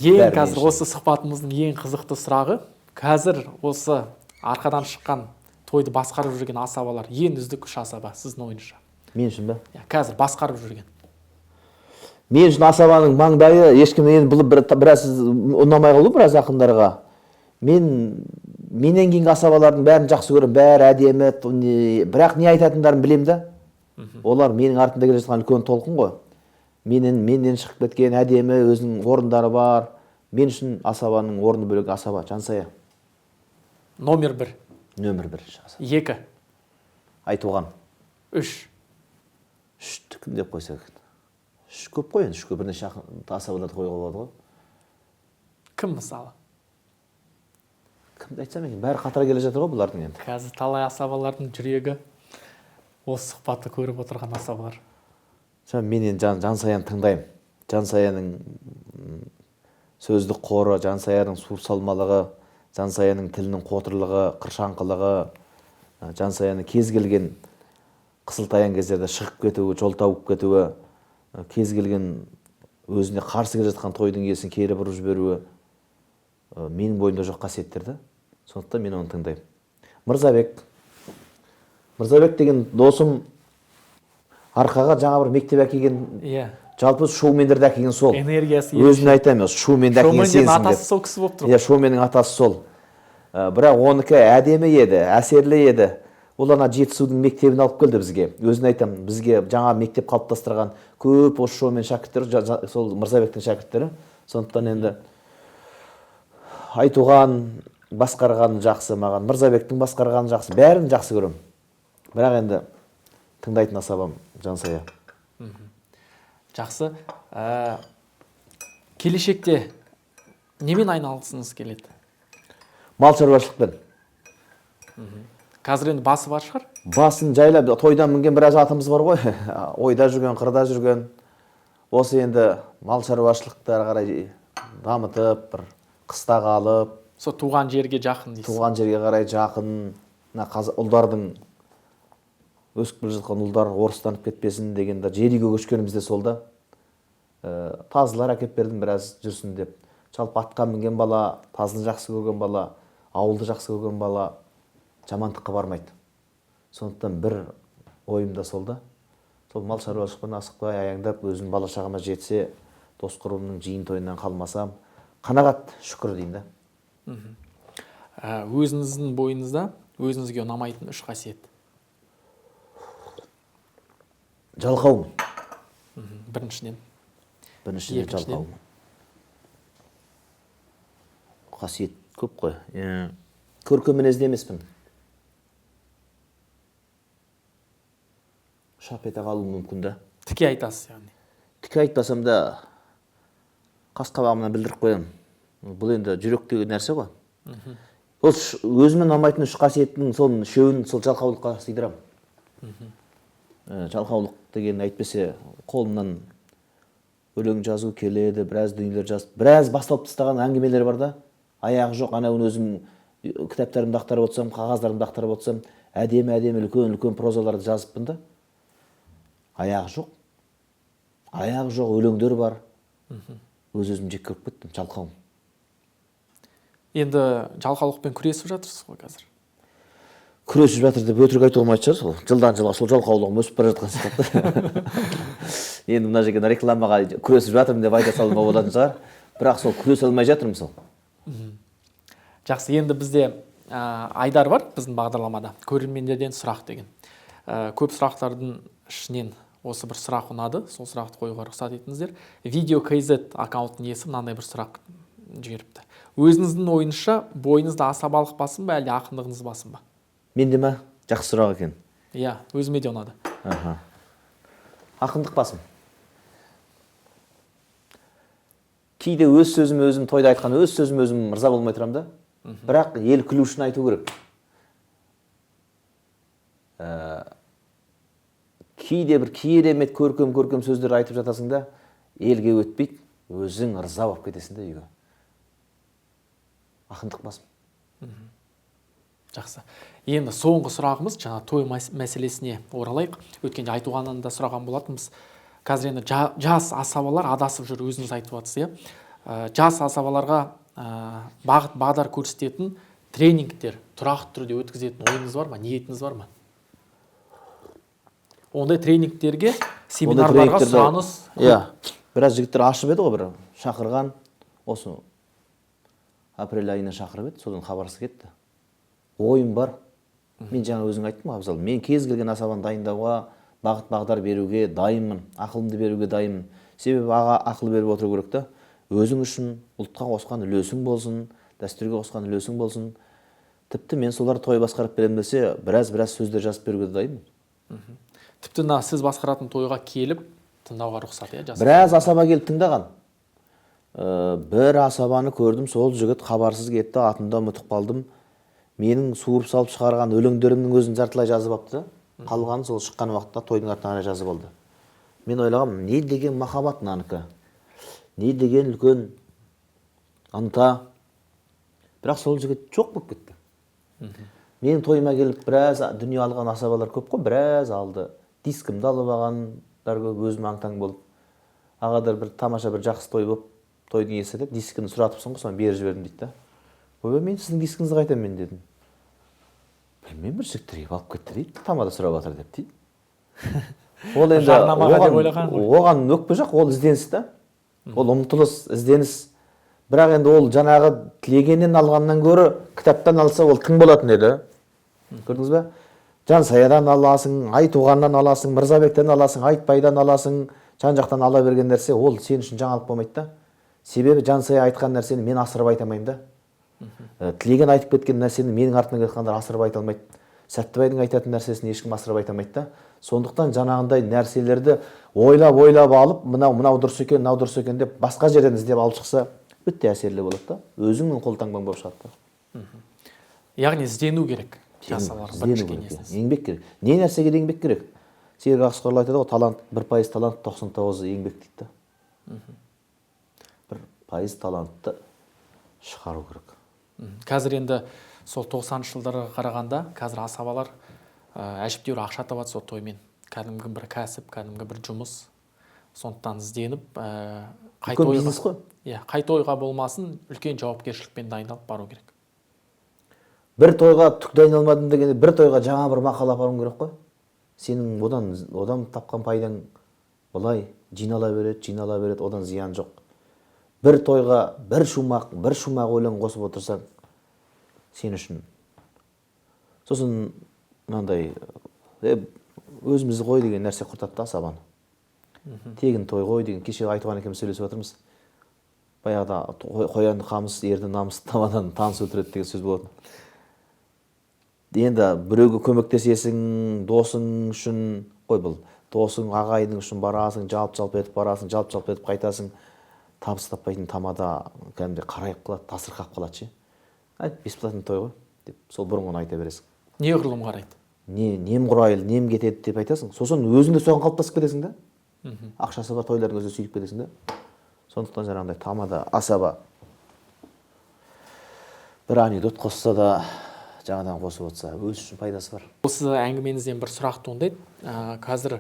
S2: Ең қазір осы сұхбатымыздың ең қызықты сұрағы, қазір осы арқадан шыққан тойды басқарып жүрген асабалар, ең үздік үш асаба сіздің ойыңызша?
S1: Мен үшін бе?
S2: Иә, қазір басқарып жүрген.
S1: Мен үшін асабаның маңдайы ешкім енді бұл біраз ұнамай қалды біраз ақындарға. Менен кейінгі асабалардың бәрін жақсы көремін, бәрі әдемі, бірақ не айтатындарын білемін да. Олар менің артымда келе жатқан үлкен толқын ғой. Менен шығып кеткен әдемі өзінің орындары бар. Мен үшін асабаның орны бөлек асаба Жансая.
S2: Номер 1.
S1: Нөмір 1.
S2: 2.
S1: Айтуған.
S2: 3.
S1: 3-ті кім деп қойса екен? 3 көп қой енді, 3-ке бірнеше асабаларды қоюға болады ғой.
S2: Кім мысалы?
S1: Кімді айтсам екен, бәрі қатар келе жатыр ғой бұлардың енді.
S2: Қазір талай асабалардың жүрегі осы сұхбатты көріп отырған асабалар.
S1: Мен енді Жансаяны тыңдаймын. Жансаяның сөздік қоры, Жансаяның суыр салмалығы, Жансаяның тілінің қотырлығы, қыршаңқылығы, Жансаяның кез келген қысылтаяң кездерде шығып кетуі, жол тауып кетуі, кез келген өзіне қарсы келе жатқан тойдың иесін кері бұрып жіберуі, менің бойымда жоқ қасиеттер да. Сондықтан мен оны тыңдаймын. Мырзабек. Мырзабек деген досым арқаға жаңа бір мектеп әкелген, жалпы шоумендерді әкелген сол.
S2: Энергиясы.
S1: Өзіне айтамын, шоуменді әкелген сенсің деп.
S2: Шоумендің атасы сол кісі болып тұр.
S1: Иә, шоуменнің атасы сол. Бірақ оныкі әдемі еді, әсерлі еді. Ол ана Жетісудың мектебін алып келді бізге. Өзіне айтамын, бізге жаңа мектеп қалыптастырған көп осы шоумен шәкірттері, сол Мырзабектің шәкірттері. Сондықтан енді Айтуған басқарған жақсы маған, Мырзабектің басқарғаны жақсы, бәрін жақсы көремін. Бірақ енді тыңдайтын асабам Жансая.
S2: Жақсы. Келешекте немен айналысқыңыз келеді?
S1: Мал шаруашылықпен.
S2: Қазір енді басы бар шығар?
S1: Басын жайлап, тойдан мінген біраз атымыз бар ғой. Ойда жүрген, қырда жүрген. Осы енді мал шаруашылықты ары қарай дамытып, бір қыста қалып.
S2: Сол туған жерге жақын дейсіз.
S1: Туған жерге қарай жақын. Мына ұлдардың, өсіп келе жатқан ұлдар орыстанып кетпесін дегенде жер үйге көшкеніміз де сол да. Тазылар әкеп бердім біраз жүрсін деп. Жалпы атқа мінген бала, тазыны жақсы көрген бала, ауылды жақсы көрген бала жамандыққа бармайды. Сондықтан бір ойым да сол да. Сол мал шаруашылықпен асықпай аяңдап өзім бала шағама жетсе, дос құрбымның жиын тойынан қалмасам, қанағат, шүкір деймін да.
S2: Өзіңіздің бойыңызда өзіңізге ұнамайтын үш қасиет.
S1: Жалқаумын.
S2: Біріншіден.
S1: Біріншіден жалқаумын. Қасиет көп қой. Көркем мінезді емеспін. Шап ете қалуым мүмкін да.
S2: Тіке айтасыз яғни.
S1: Тіке айтпасам да қас қабағымнан білдіріп қоямын. Бұл енді жүректегі нәрсе ғой. Ол өзіме ұнамайтын үш қасиеттің соның үшеуін сол жалқаулыққа сыйдырамын. Жалқаулық деген әйтпесе қолымнан өлең жазу келеді, біраз дүниелер жазып, біраз басталып тастаған әңгімелер бар да. Аяғы жоқ, анауын өзім кітаптарымды ақтарып отырсам, қағаздарымды ақтарып отырсам, әдемі-әдемі үлкен-үлкен прозаларды жазыппын да. Аяғы жоқ. Аяғы жоқ өлеңдер бар. Өз-өзім жек көріп кеттім, жалқаумын.
S2: Енді жалқаулықпен күресіп жатырсыз ғой қазір?
S1: Күресіп жатыр деп өтірік айтуға болмайтын шығар, сол жылдан жылға сол жалқаулығым өсіп бара жатқан сияқты. Енді мына жерге рекламаға күресіп жатырмын деп айта салуға болатын шығар, бірақ сол күресе алмай жатырмын сол.
S2: Жақсы, енді бізде айдар бар біздің бағдарламада, көрермендерден сұрақ деген. Көп сұрақтардың ішінен осы бір сұрақ ұнады, сол сұрақты қоюға рұқсат етіңіздер. Видео KZ аккаунтының иесі мынандай бір сұрақ жіберіпті. Өзіңіздің ойыңызша, бойыңызда асабалық басым ба, әлде ақындығыңыз басым ба?
S1: Менде ма? Жақсы сұрақ екен.
S2: Иә, өзіме де ұнады.
S1: Аха. Ақындық басым. Кейде өз сөзім өзім тойда айтқан өз сөзім өзім мырза болмай тұрамын да. Бірақ ел күлу үшін айту керек. Кейде бір керемет көркем сөздер айтып жатасың да, елге өтпейді, өзің ырза болып кетесің да үйге. Ақындық басым.
S2: Жақсы. Енді соңғы сұрағымыз, жаңа той мәселесіне оралайық. Өткенде Айтуғаннан да сұраған болатынбыз. Қазір енді жас асабалар адасып жүр, өзіңіз айтып жатсыз, иә? Жас асабаларға бағыт бағдар көрсететін тренингтер тұрақты түрде өткізетін ойыңыз бар ма, ниетіңіз бар ма? Ондай тренингтерге, семинарларға сұраныс.
S1: Иә, біраз жігіттер ашып еді ғой, бір шақырған, осы апрель айына шақырып еді, содан хабарсыз кетті. Ойым бар. Мен жаңа өзің айттым ғой, Абзал, мен кез келген асабаны дайындауға, бағыт бағдар беруге дайынмын, ақылымды беруге дайынмын. Себебі аға ақыл беріп отыру керек та. Өзің үшін ұлтқа қосқан үлесің болсын, дәстүрге қосқан үлесің болсын. Тіпті мен солар той басқарып беремін десе, біраз сөздер жазып беруге дайынмын.
S2: Тіпті мына сіз басқаратын тойға келіп тыңдауға рұқсат, иә, жазып?
S1: Біраз асаба келіп тыңдаған. Бір асабаны көрдім, сол жігіт хабарсыз кетті, атында ұмытып қалдым. Менің суырып салып шығарған өлеңдерімнің өзін жартылай жазып алыпты. Қалғанын сол шыққан уақытта тойдың артына қарай жазып алды. Мен ойлағам, не деген махаббат мынанікі, не деген үлкен ынта. Бірақ сол жігіт жоқ болып кетті. Менің тойыма келіп біраз дүние алған асабалар көп қой, біраз алды. Дискімді алып алғандар көп, өзім аң-таң болып. Ағадар бір тамаша бір жақсы той болып, тойдың иесі айтады, дискіні сұратыпсың ғой, соны беріп жібердім дейді да. Ойбай, мен сіздің дискіңізді қайтамын мен дедім. Білмеймін, бір жігіттер келіп алып кетті дейді, тамада сұрап жатыр деп дейді. Ол енді
S2: Жарнамаға деп ойлаған ғой.
S1: Оған өкпе жоқ, ол ізденіс та. Ол ұмтылыс, ізденіс. Бірақ енді ол жаңағы тілегеннен алғаннан гөрі кітаптан алса ол тың болатын еді. Көрдіңіз бе? Жансаядан аласың, Айтуғаннан аласың, Мырзабектен аласың, Айтбайдан аласың, жан жақтан ала берген нәрсе ол сен үшін жаңалық болмайды да. Себебі Жансая айтқан нәрсені мен асырып айта алмаймын да. Тілеген айтып кеткен нәрсені менің артымнан келе асырып айта алмайды. Сәттібайдың айтатын нәрсесін ешкім асырып айта алмайды да. Сондықтан жаңағындай нәрселерді ойлап-ойлап алып, мынау дұрыс екен, мынау дұрыс екен деп басқа жерден іздеп алып шықса, өте әсерлі болады да. Өзіңнің қолтаңбаң болып шығады да.
S2: Яғни іздену керек. Жасалар,
S1: Іздену
S2: бірінші
S1: керек,
S2: кеңесіңіз.
S1: иә. Еңбек керек. Не нәрсеге де еңбек керек? Серік Ақсұқарлы айтады ғой, талант, 1% талант, 99% еңбек дейді да. 1% талантты шығару керек.
S2: Қазір енді сол тоқсаныншы жылдарға қарағанда қазір асабалар, әжептәуір ақша табады сол тоймен. Кәдімгі бір кәсіп, кәдімгі бір жұмыс. Сондықтан ізденіп, қай
S1: Үлкен
S2: тойға
S1: бизнес қой.
S2: Иә, қай тойға болмасын үлкен жауапкершілікпен дайындалып бару керек.
S1: Бір тойға түк дайындалмадым дегенде бір тойға жаңа бір мақала апаруың керек қой. Сенің одан тапқан пайдаң былай жинала береді, жинала береді, одан зиян жоқ. Бір тойға бір шумақ, бір шумақ өлең қосып отырсаң сен үшін. Сосын мынандай, өзімізді қой деген нәрсе құртады да асабаны. Тегін той қой деген, кеше Айтуған екеуміз сөйлесіп жатырмыз. Баяғыда қоянды қамыс, ерді намыс табадан таныс өлтіреді деген сөз болатын. Енді біреуге көмектесесің, досың үшін, қой бұл, досың, ағайының үшін барасың, жалп-жалп етіп барасың, жалп-жалп етіп қайтасың. Табыс таппайтын тамада кәдімгідей қарайып қалады, тасырқап қалады ше. Ай, бесплатный той ғой деп сол бұрынғыны айта бересің.
S2: Неғұрлым қарайды?
S1: Не, немқұрайлы, нем кетеді деп айтасың. Сосын өзің де соған қалыптасып кетесің да. Ақшасы бар тойлардың өзіне сөйтіп кетесің да. Сондықтан жаңағындай тамада, асаба бір анекдот қосса да, жаңадан қосып отырса, өз үшін пайдасы бар.
S2: Осы әңгімеңізден бір сұрақ туындайды. Қазір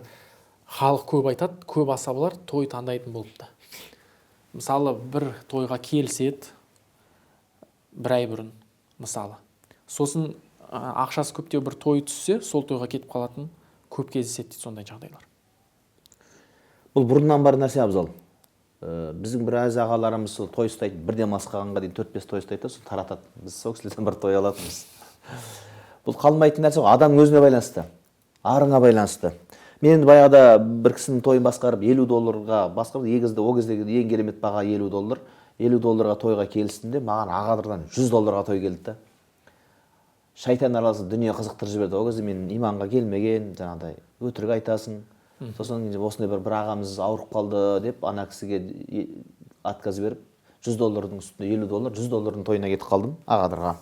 S2: халық көп айтады, көп асабалар той таңдайтын болыпты. Мысалы, бір тойға келіседі бір ай бұрын, мысалы. Сосын, Ақшасы көптеу бір той түссе, сол тойға кетіп қалатын көп кездеседі дейді сондай жағдайлар.
S1: Бұл бұрыннан бар нәрсе, Абзал. Біздің біраз ағаларымыз сол той ұстайды, бірден мас қалғанға дейін 4-5 той ұстайды да, соны таратады. Біз сол кісілерден бір той алатынбыз. Бұл қалмайтын нәрсе ғой, адамның өзіне байланысты, арыңа байланысты. Мен енді баяғыда бір кісінің тойын басқарып, $50 басқарып, егізді, ол кездегі ең керемет баға $50. $50 тойға келістім де, маған Ағадырдан $100 той келді да. Шайтан араласып дүние қызықтырып жіберді. Ол кезде мен иманға келмеген, жаңағыдай өтірік айтасың. Сосын осындай бір ағамыз ауырып қалды деп ана кісіге отказ беріп, $100 үстінде $50, $100 тойына кетіп қалдым Ағадырға.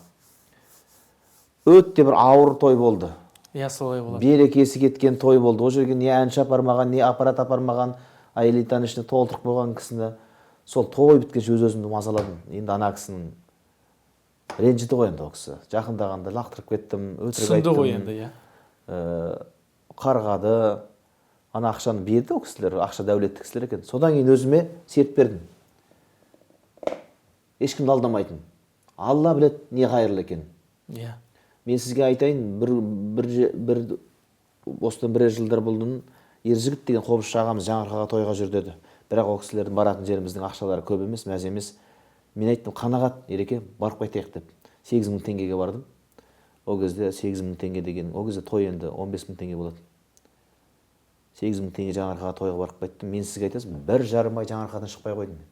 S1: Өте бір ауыр той болды.
S2: Иә, солай болады.
S1: Берекесі кеткен той болды. Ол жерге не әнші апармаған, не аппарат апармаған, элитаның ішіне толтырып қойған кісіні. Сол той біткенше өз өзімді мазаладым. Енді ана кісінің ренжіді ғой енді ол кісі. Жақындағанда лақтырып кеттім, өтірік айттым.
S2: Түсінді ғой енді, иә.
S1: Қарғады. Ана ақшаны берді ол кісілер, ақша дәулетті кісілер екен. Содан кейін өзіме серт бердім. Ешкімді алдамайтын. Алла біледі не қайырлы екен.
S2: Иә.
S1: Мен сізге айтайын, бір осыдан бірер жылдар бұрын Ержігіт деген қобызшы ағамыз Жаңаарқаға тойға жүр деді. Бірақ ол кісілердің баратын жеріміздің ақшалары көп емес, мәз емес. Мен айттым, қанағат, Ереке, барып қайтайық деп. 8 000 теңгеге бардым. Ол кезде 8 000 теңге деген, ол кезде той енді 15 000 теңге болады. 8 000 теңге Жаңаарқаға тойға барып қайттым. Мен сізге айтасың, 1,5 ай Жаңаарқадан шықпай қойдым мен.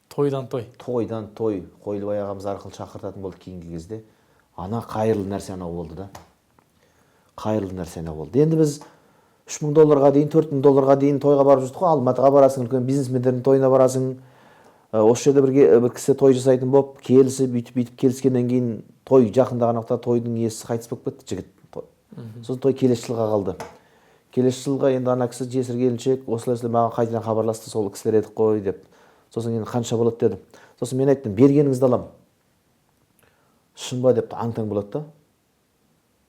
S2: Тойдан той.
S1: Тойдан той. Қойлыбай ағамыз арқылы шақыртатын болды кейінгі кезде. Ана қайырлы нәрсе анау болды да. Қайырлы нәрсе анау болды. Енді біз $3000 дейін, $4000 дейін тойға барып жүрдік қой. Алматыға барасың, үлкен бизнесмендердің тойына барасың. Осы жерде бір кісі той жасайтын болып, келісіп, бүйтіп-бүйтіп келіскеннен кейін той жақындаған уақытта тойдың иесі қайтыс болып кетті, жігіт. Сосын той келесі жылға қалды. Келесі жылға енді ана кісі жесір келіншек, осылай-осылай маған қайтадан хабарласты, сол кісілер едік қой деп. Сосын енді қанша болады деді. Сосын мен айттым, бергеніңізді аламын. Шын ба деп аң-таң болады да.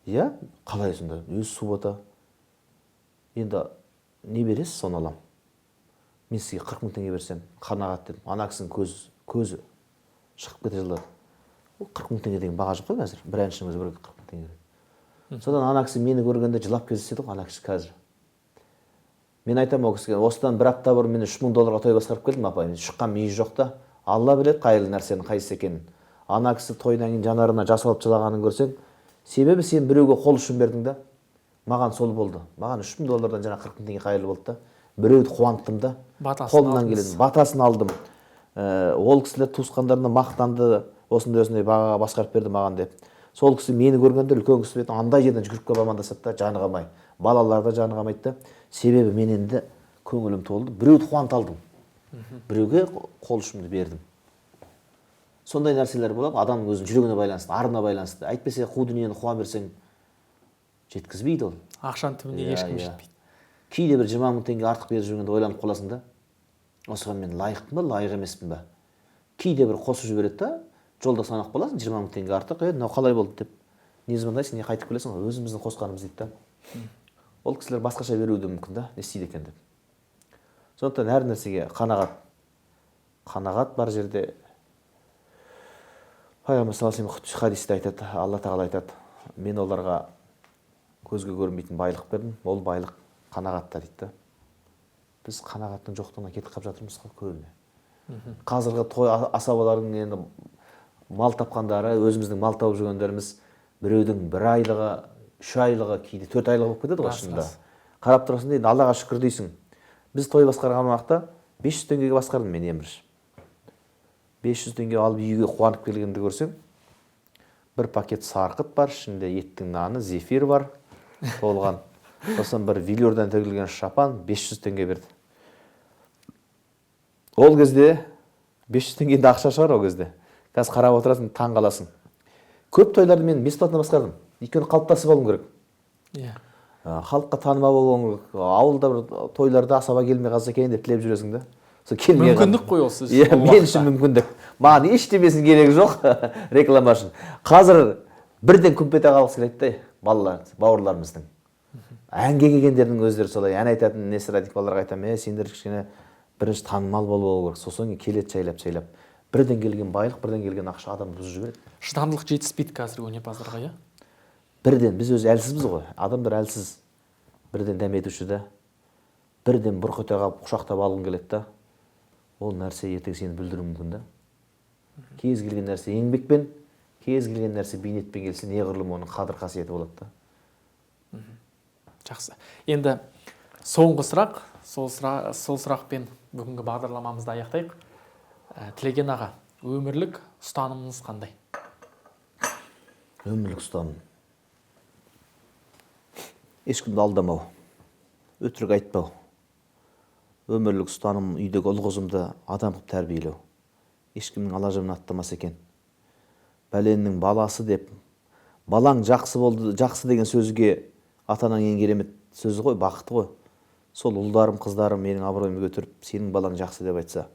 S1: Иә, қалай сонда? Өз суббота. Енді не бересіз, соны аламын. Мен сізге 40 000 теңге берсем, қанағат дедім. Ана кісінің көзі шығып кете жаздады. Ол 40 000 теңге деген баға жоқ қой қазір. Бір әншінің өзі бір 40 000 теңге. Содан ана кісі мені көргенде жылап кездеседі ғой, ана кісі қазір. Мен айтамын ол кісіге, осыдан бір апта бұрын мен $3000 той басқарып келдім, апай. Мен шыққан миы жоқ та. Алла біледі қайырлы нәрсенің қайсысы екенін. Ана кісі тойдан кейін жанарына жас алып жылағанын көрсең, себебі сен біреуге қол ұшын бердің да. Маған сол болды. Маған $3000 жаңа 40 000 теңге қайырлы болды да. Біреуді қуанттым да. Қолымнан келеді. Батасын алдым. Ол кісілер туысқандарына мақтанды, осындай-осындай бағаға басқарып берді маған деп. Сол кісі мені көргенде үлкен кісі бетін андай жерден жүгіріп келіп амандасады да, жаны қалмай. Балалар да жаны қалмайды да. Себебі мен енді көңілім толды, біреуді қуанта алдым. Біреуге қол ұшымды бердім. Сондай нәрселер болады, адамның өзінің жүрегіне байланысты, арына байланысты. Әйтпесе қу дүниені қуа берсең жеткізбейді ол.
S2: Ақшаның түбіне ешкім жетпейді.
S1: Кейде бір 20 000 теңге артық беріп жүргенде ойланып қаласың да. Осыған мен лайықпын ба, лайық емеспін ба? Кейде бір қосып жібереді да, жолда санап қаласың, 20 000 теңге артық, мынау қалай болды деп. Не звондайсың, не қайтып келесің, өзіміздің қосқанымыз дейді да. Ол кісілер басқаша беруі де мүмкін да, не істейді екен деп. Сондықтан әр нәрсеге қанағат. Қанағат бар жерде Пайғамбар саллаллаху алейхи вассалам хадисте айтады, Алла тағала айтады, мен оларға көзге көрінбейтін байлық бердім, ол байлық қанағатта дейді да. Біз қанағаттың жоқтығына кетіп қалып жатырмыз ғой көбіне. Қазіргі той асабалардың енді мал тапқандары, өзіміздің мал тауып жүргендеріміз біреудің бір айлығы, 3 айлығы, кейде 4 айлығы болып кетеді ғой шынында. Қарап тұрасың да, енді Аллаға шүкір дейсің. Біз той басқарған уақытта 500 теңгеге басқардым мен ең бірінші. 500 теңге алып үйге қуанып келгенді көрсең, бір пакет сарқыт бар, ішінде еттің наны, зефир бар, толған. Сосын бір велюрдан тігілген шапан 500 теңге берді. Ол кезде 500 теңге енді ақша шығар ол кезде. Қазір қарап отырасың, таң қаласың. Көп тойларды мен бесплатно басқардым. Өйткені қалыптасып алуым керек.
S2: Иә.
S1: Халыққа танымал болуың керек. Ауылда бір тойларда асаба келмей қалса екен деп тілеп жүресің да. Сол келмей қалды.
S2: Мүмкіндік қой ол сіз.
S1: Иә, мен үшін мүмкіндік. Маған ештемесінің керегі жоқ реклама үшін. Қазір бірден күмп ете қалғысы келеді де балалар, бауырларымыздың. Әнге келгендердің өздері солай ән айтатын эстрадик балаларға айтамын, сендер кішкене бірінші танымал болып алу керек. Сосын келеді жайлап-жайлап. Бірден келген байлық, бірден келген ақша адамды бұзып жібереді.
S2: Шыдамдылық жетіспейді қазіргі өнерпаздарға, иә?
S1: Бірден біз өзі әлсізбіз ғой, адамдар әлсіз. Бірден дәметуші да, бірден бұрқ ете қалып құшақтап алғың келеді да. Ол нәрсе ертең сені бүлдіруі мүмкін да. Кез келген нәрсе еңбекпен, кез келген нәрсе бейнетпен келсе, неғұрлым оның қадір қасиеті болады да.
S2: Жақсы. Енді соңғы сұрақ, сол сұрақпен бүгінгі бағдарламамызды аяқтайық. Тілеген аға, өмірлік ұстанымыңыз қандай?
S1: Өмірлік ұстаным. Ешкімді алдамау, өтірік айтпау. Өмірлік ұстаным үйдегі ұл қызымды адам қылып тәрбиелеу. Ешкімнің ала жібін аттамас екен. Бәленнің баласы деп, балаң жақсы болды, жақсы деген сөзге ата-анаң ең керемет сөзі ғой, бақыты ғой. Сол ұлдарым, қыздарым менің абыройымды көтеріп, сенің балаң жақсы деп айтса,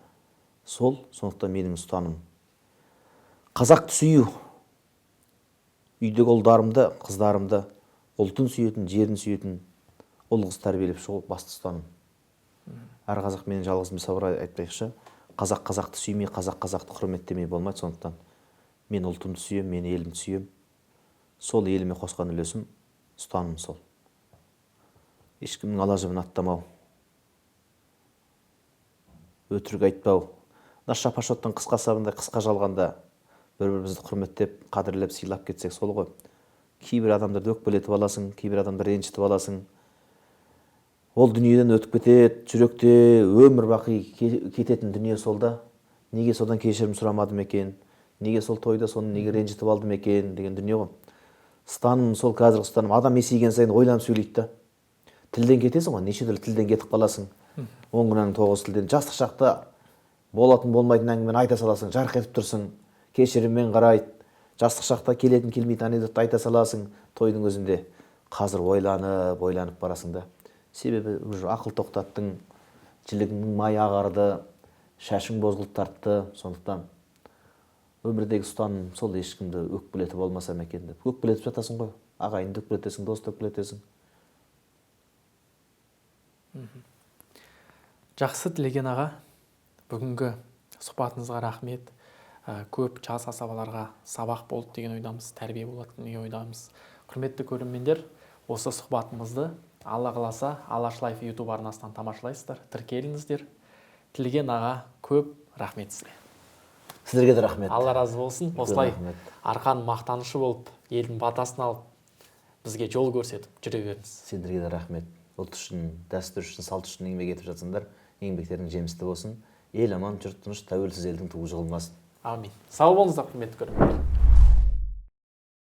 S1: сол, сондықтан менің ұстаным. Қазақты сүю. Үйдегі ұлдарымды, қыздарымды, ұлтын сүйетін, жерін сүйетін ұл қыз тәрбиелеп шығу басты ұстаным. Әр қазақ менің жалғыз мысал айтпайықшы, қазақ қазақты сүймей, қазақ қазақты құрметтемей болмайды. Сондықтан мен ұлтымды сүйем, мен елімді сүйем. Сол еліме қосқан үлесім, ұстаным сол. Ешкімнің ала жібін аттамау, өтірік айтпау. Мына шапашоттың қысқа сабындай қысқа жалғанда бір-бірімізді құрметтеп, қадірлеп, сыйлап кетсек сол ғой. Кейбір адамдарды өкпелетіп аласың, кейбір адамдарды ренжітіп аласың. Ол дүниеден өтіп кетеді, жүректе өмір бақи кететін дүние сол да. Неге содан кешірім сұрамадым екен, неге сол тойда соны неге ренжітіп алдым екен деген дүние ғой. Ұстаным сол, қазіргі ұстаным. Адам есейген сайын ойланып сөйлейді да. Тілден кетесің ғой, неше түрлі тілден кетіп қаласың. 10 күнәнің 9 тілден. Жастық шақта болатын болмайтын әңгімені айта саласың, жарқ етіп тұрсың, кешіріммен қарайды. Жастық шақта келетін келмейтін анекдотты айта саласың тойдың өзінде. Қазір ойланып, ойланып барасың да. Себебі уже ақыл тоқтаттың, жілігіңнің майы ағарды, шашың бозғылт тартты. Сондықтан өмірдегі ұстаным сол, ешкімді өкпелетіп алмасам екен деп. Өкпелетіп жатасың ғой, ағайынды өкпелетесің, досты өкпелетесің.
S2: Жақсы, Тілеген аға, бүгінгі сұхбатыңызға рахмет. Көп жас асабаларға сабақ болды деген ойдамыз, тәрбие болады деген ойдамыз. Құрметті көрермендер, осы сұхбатымызды Алла қаласа Алаш Лайф YouTube арнасынан тамашалайсыздар, тіркеліңіздер. Тілеген аға, көп рахмет сізге.
S1: Сіздерге де рахмет.
S2: Алла разы болсын.
S1: Үлкен
S2: Осылай
S1: рахмет.
S2: Арқаның мақтанышы болып, елдің батасын алып, бізге жол көрсетіп жүре беріңіз.
S1: Сендерге де рахмет. Ұлт үшін, дәстүр үшін, салт үшін еңбек етіп жатсаңдар, еңбектерің жемісті болсын. Ел аман, жұрт тыныш, тәуелсіз елдің туы жығылмасын.
S2: Амин. Сау болыңыздар, құрметті көрермендер.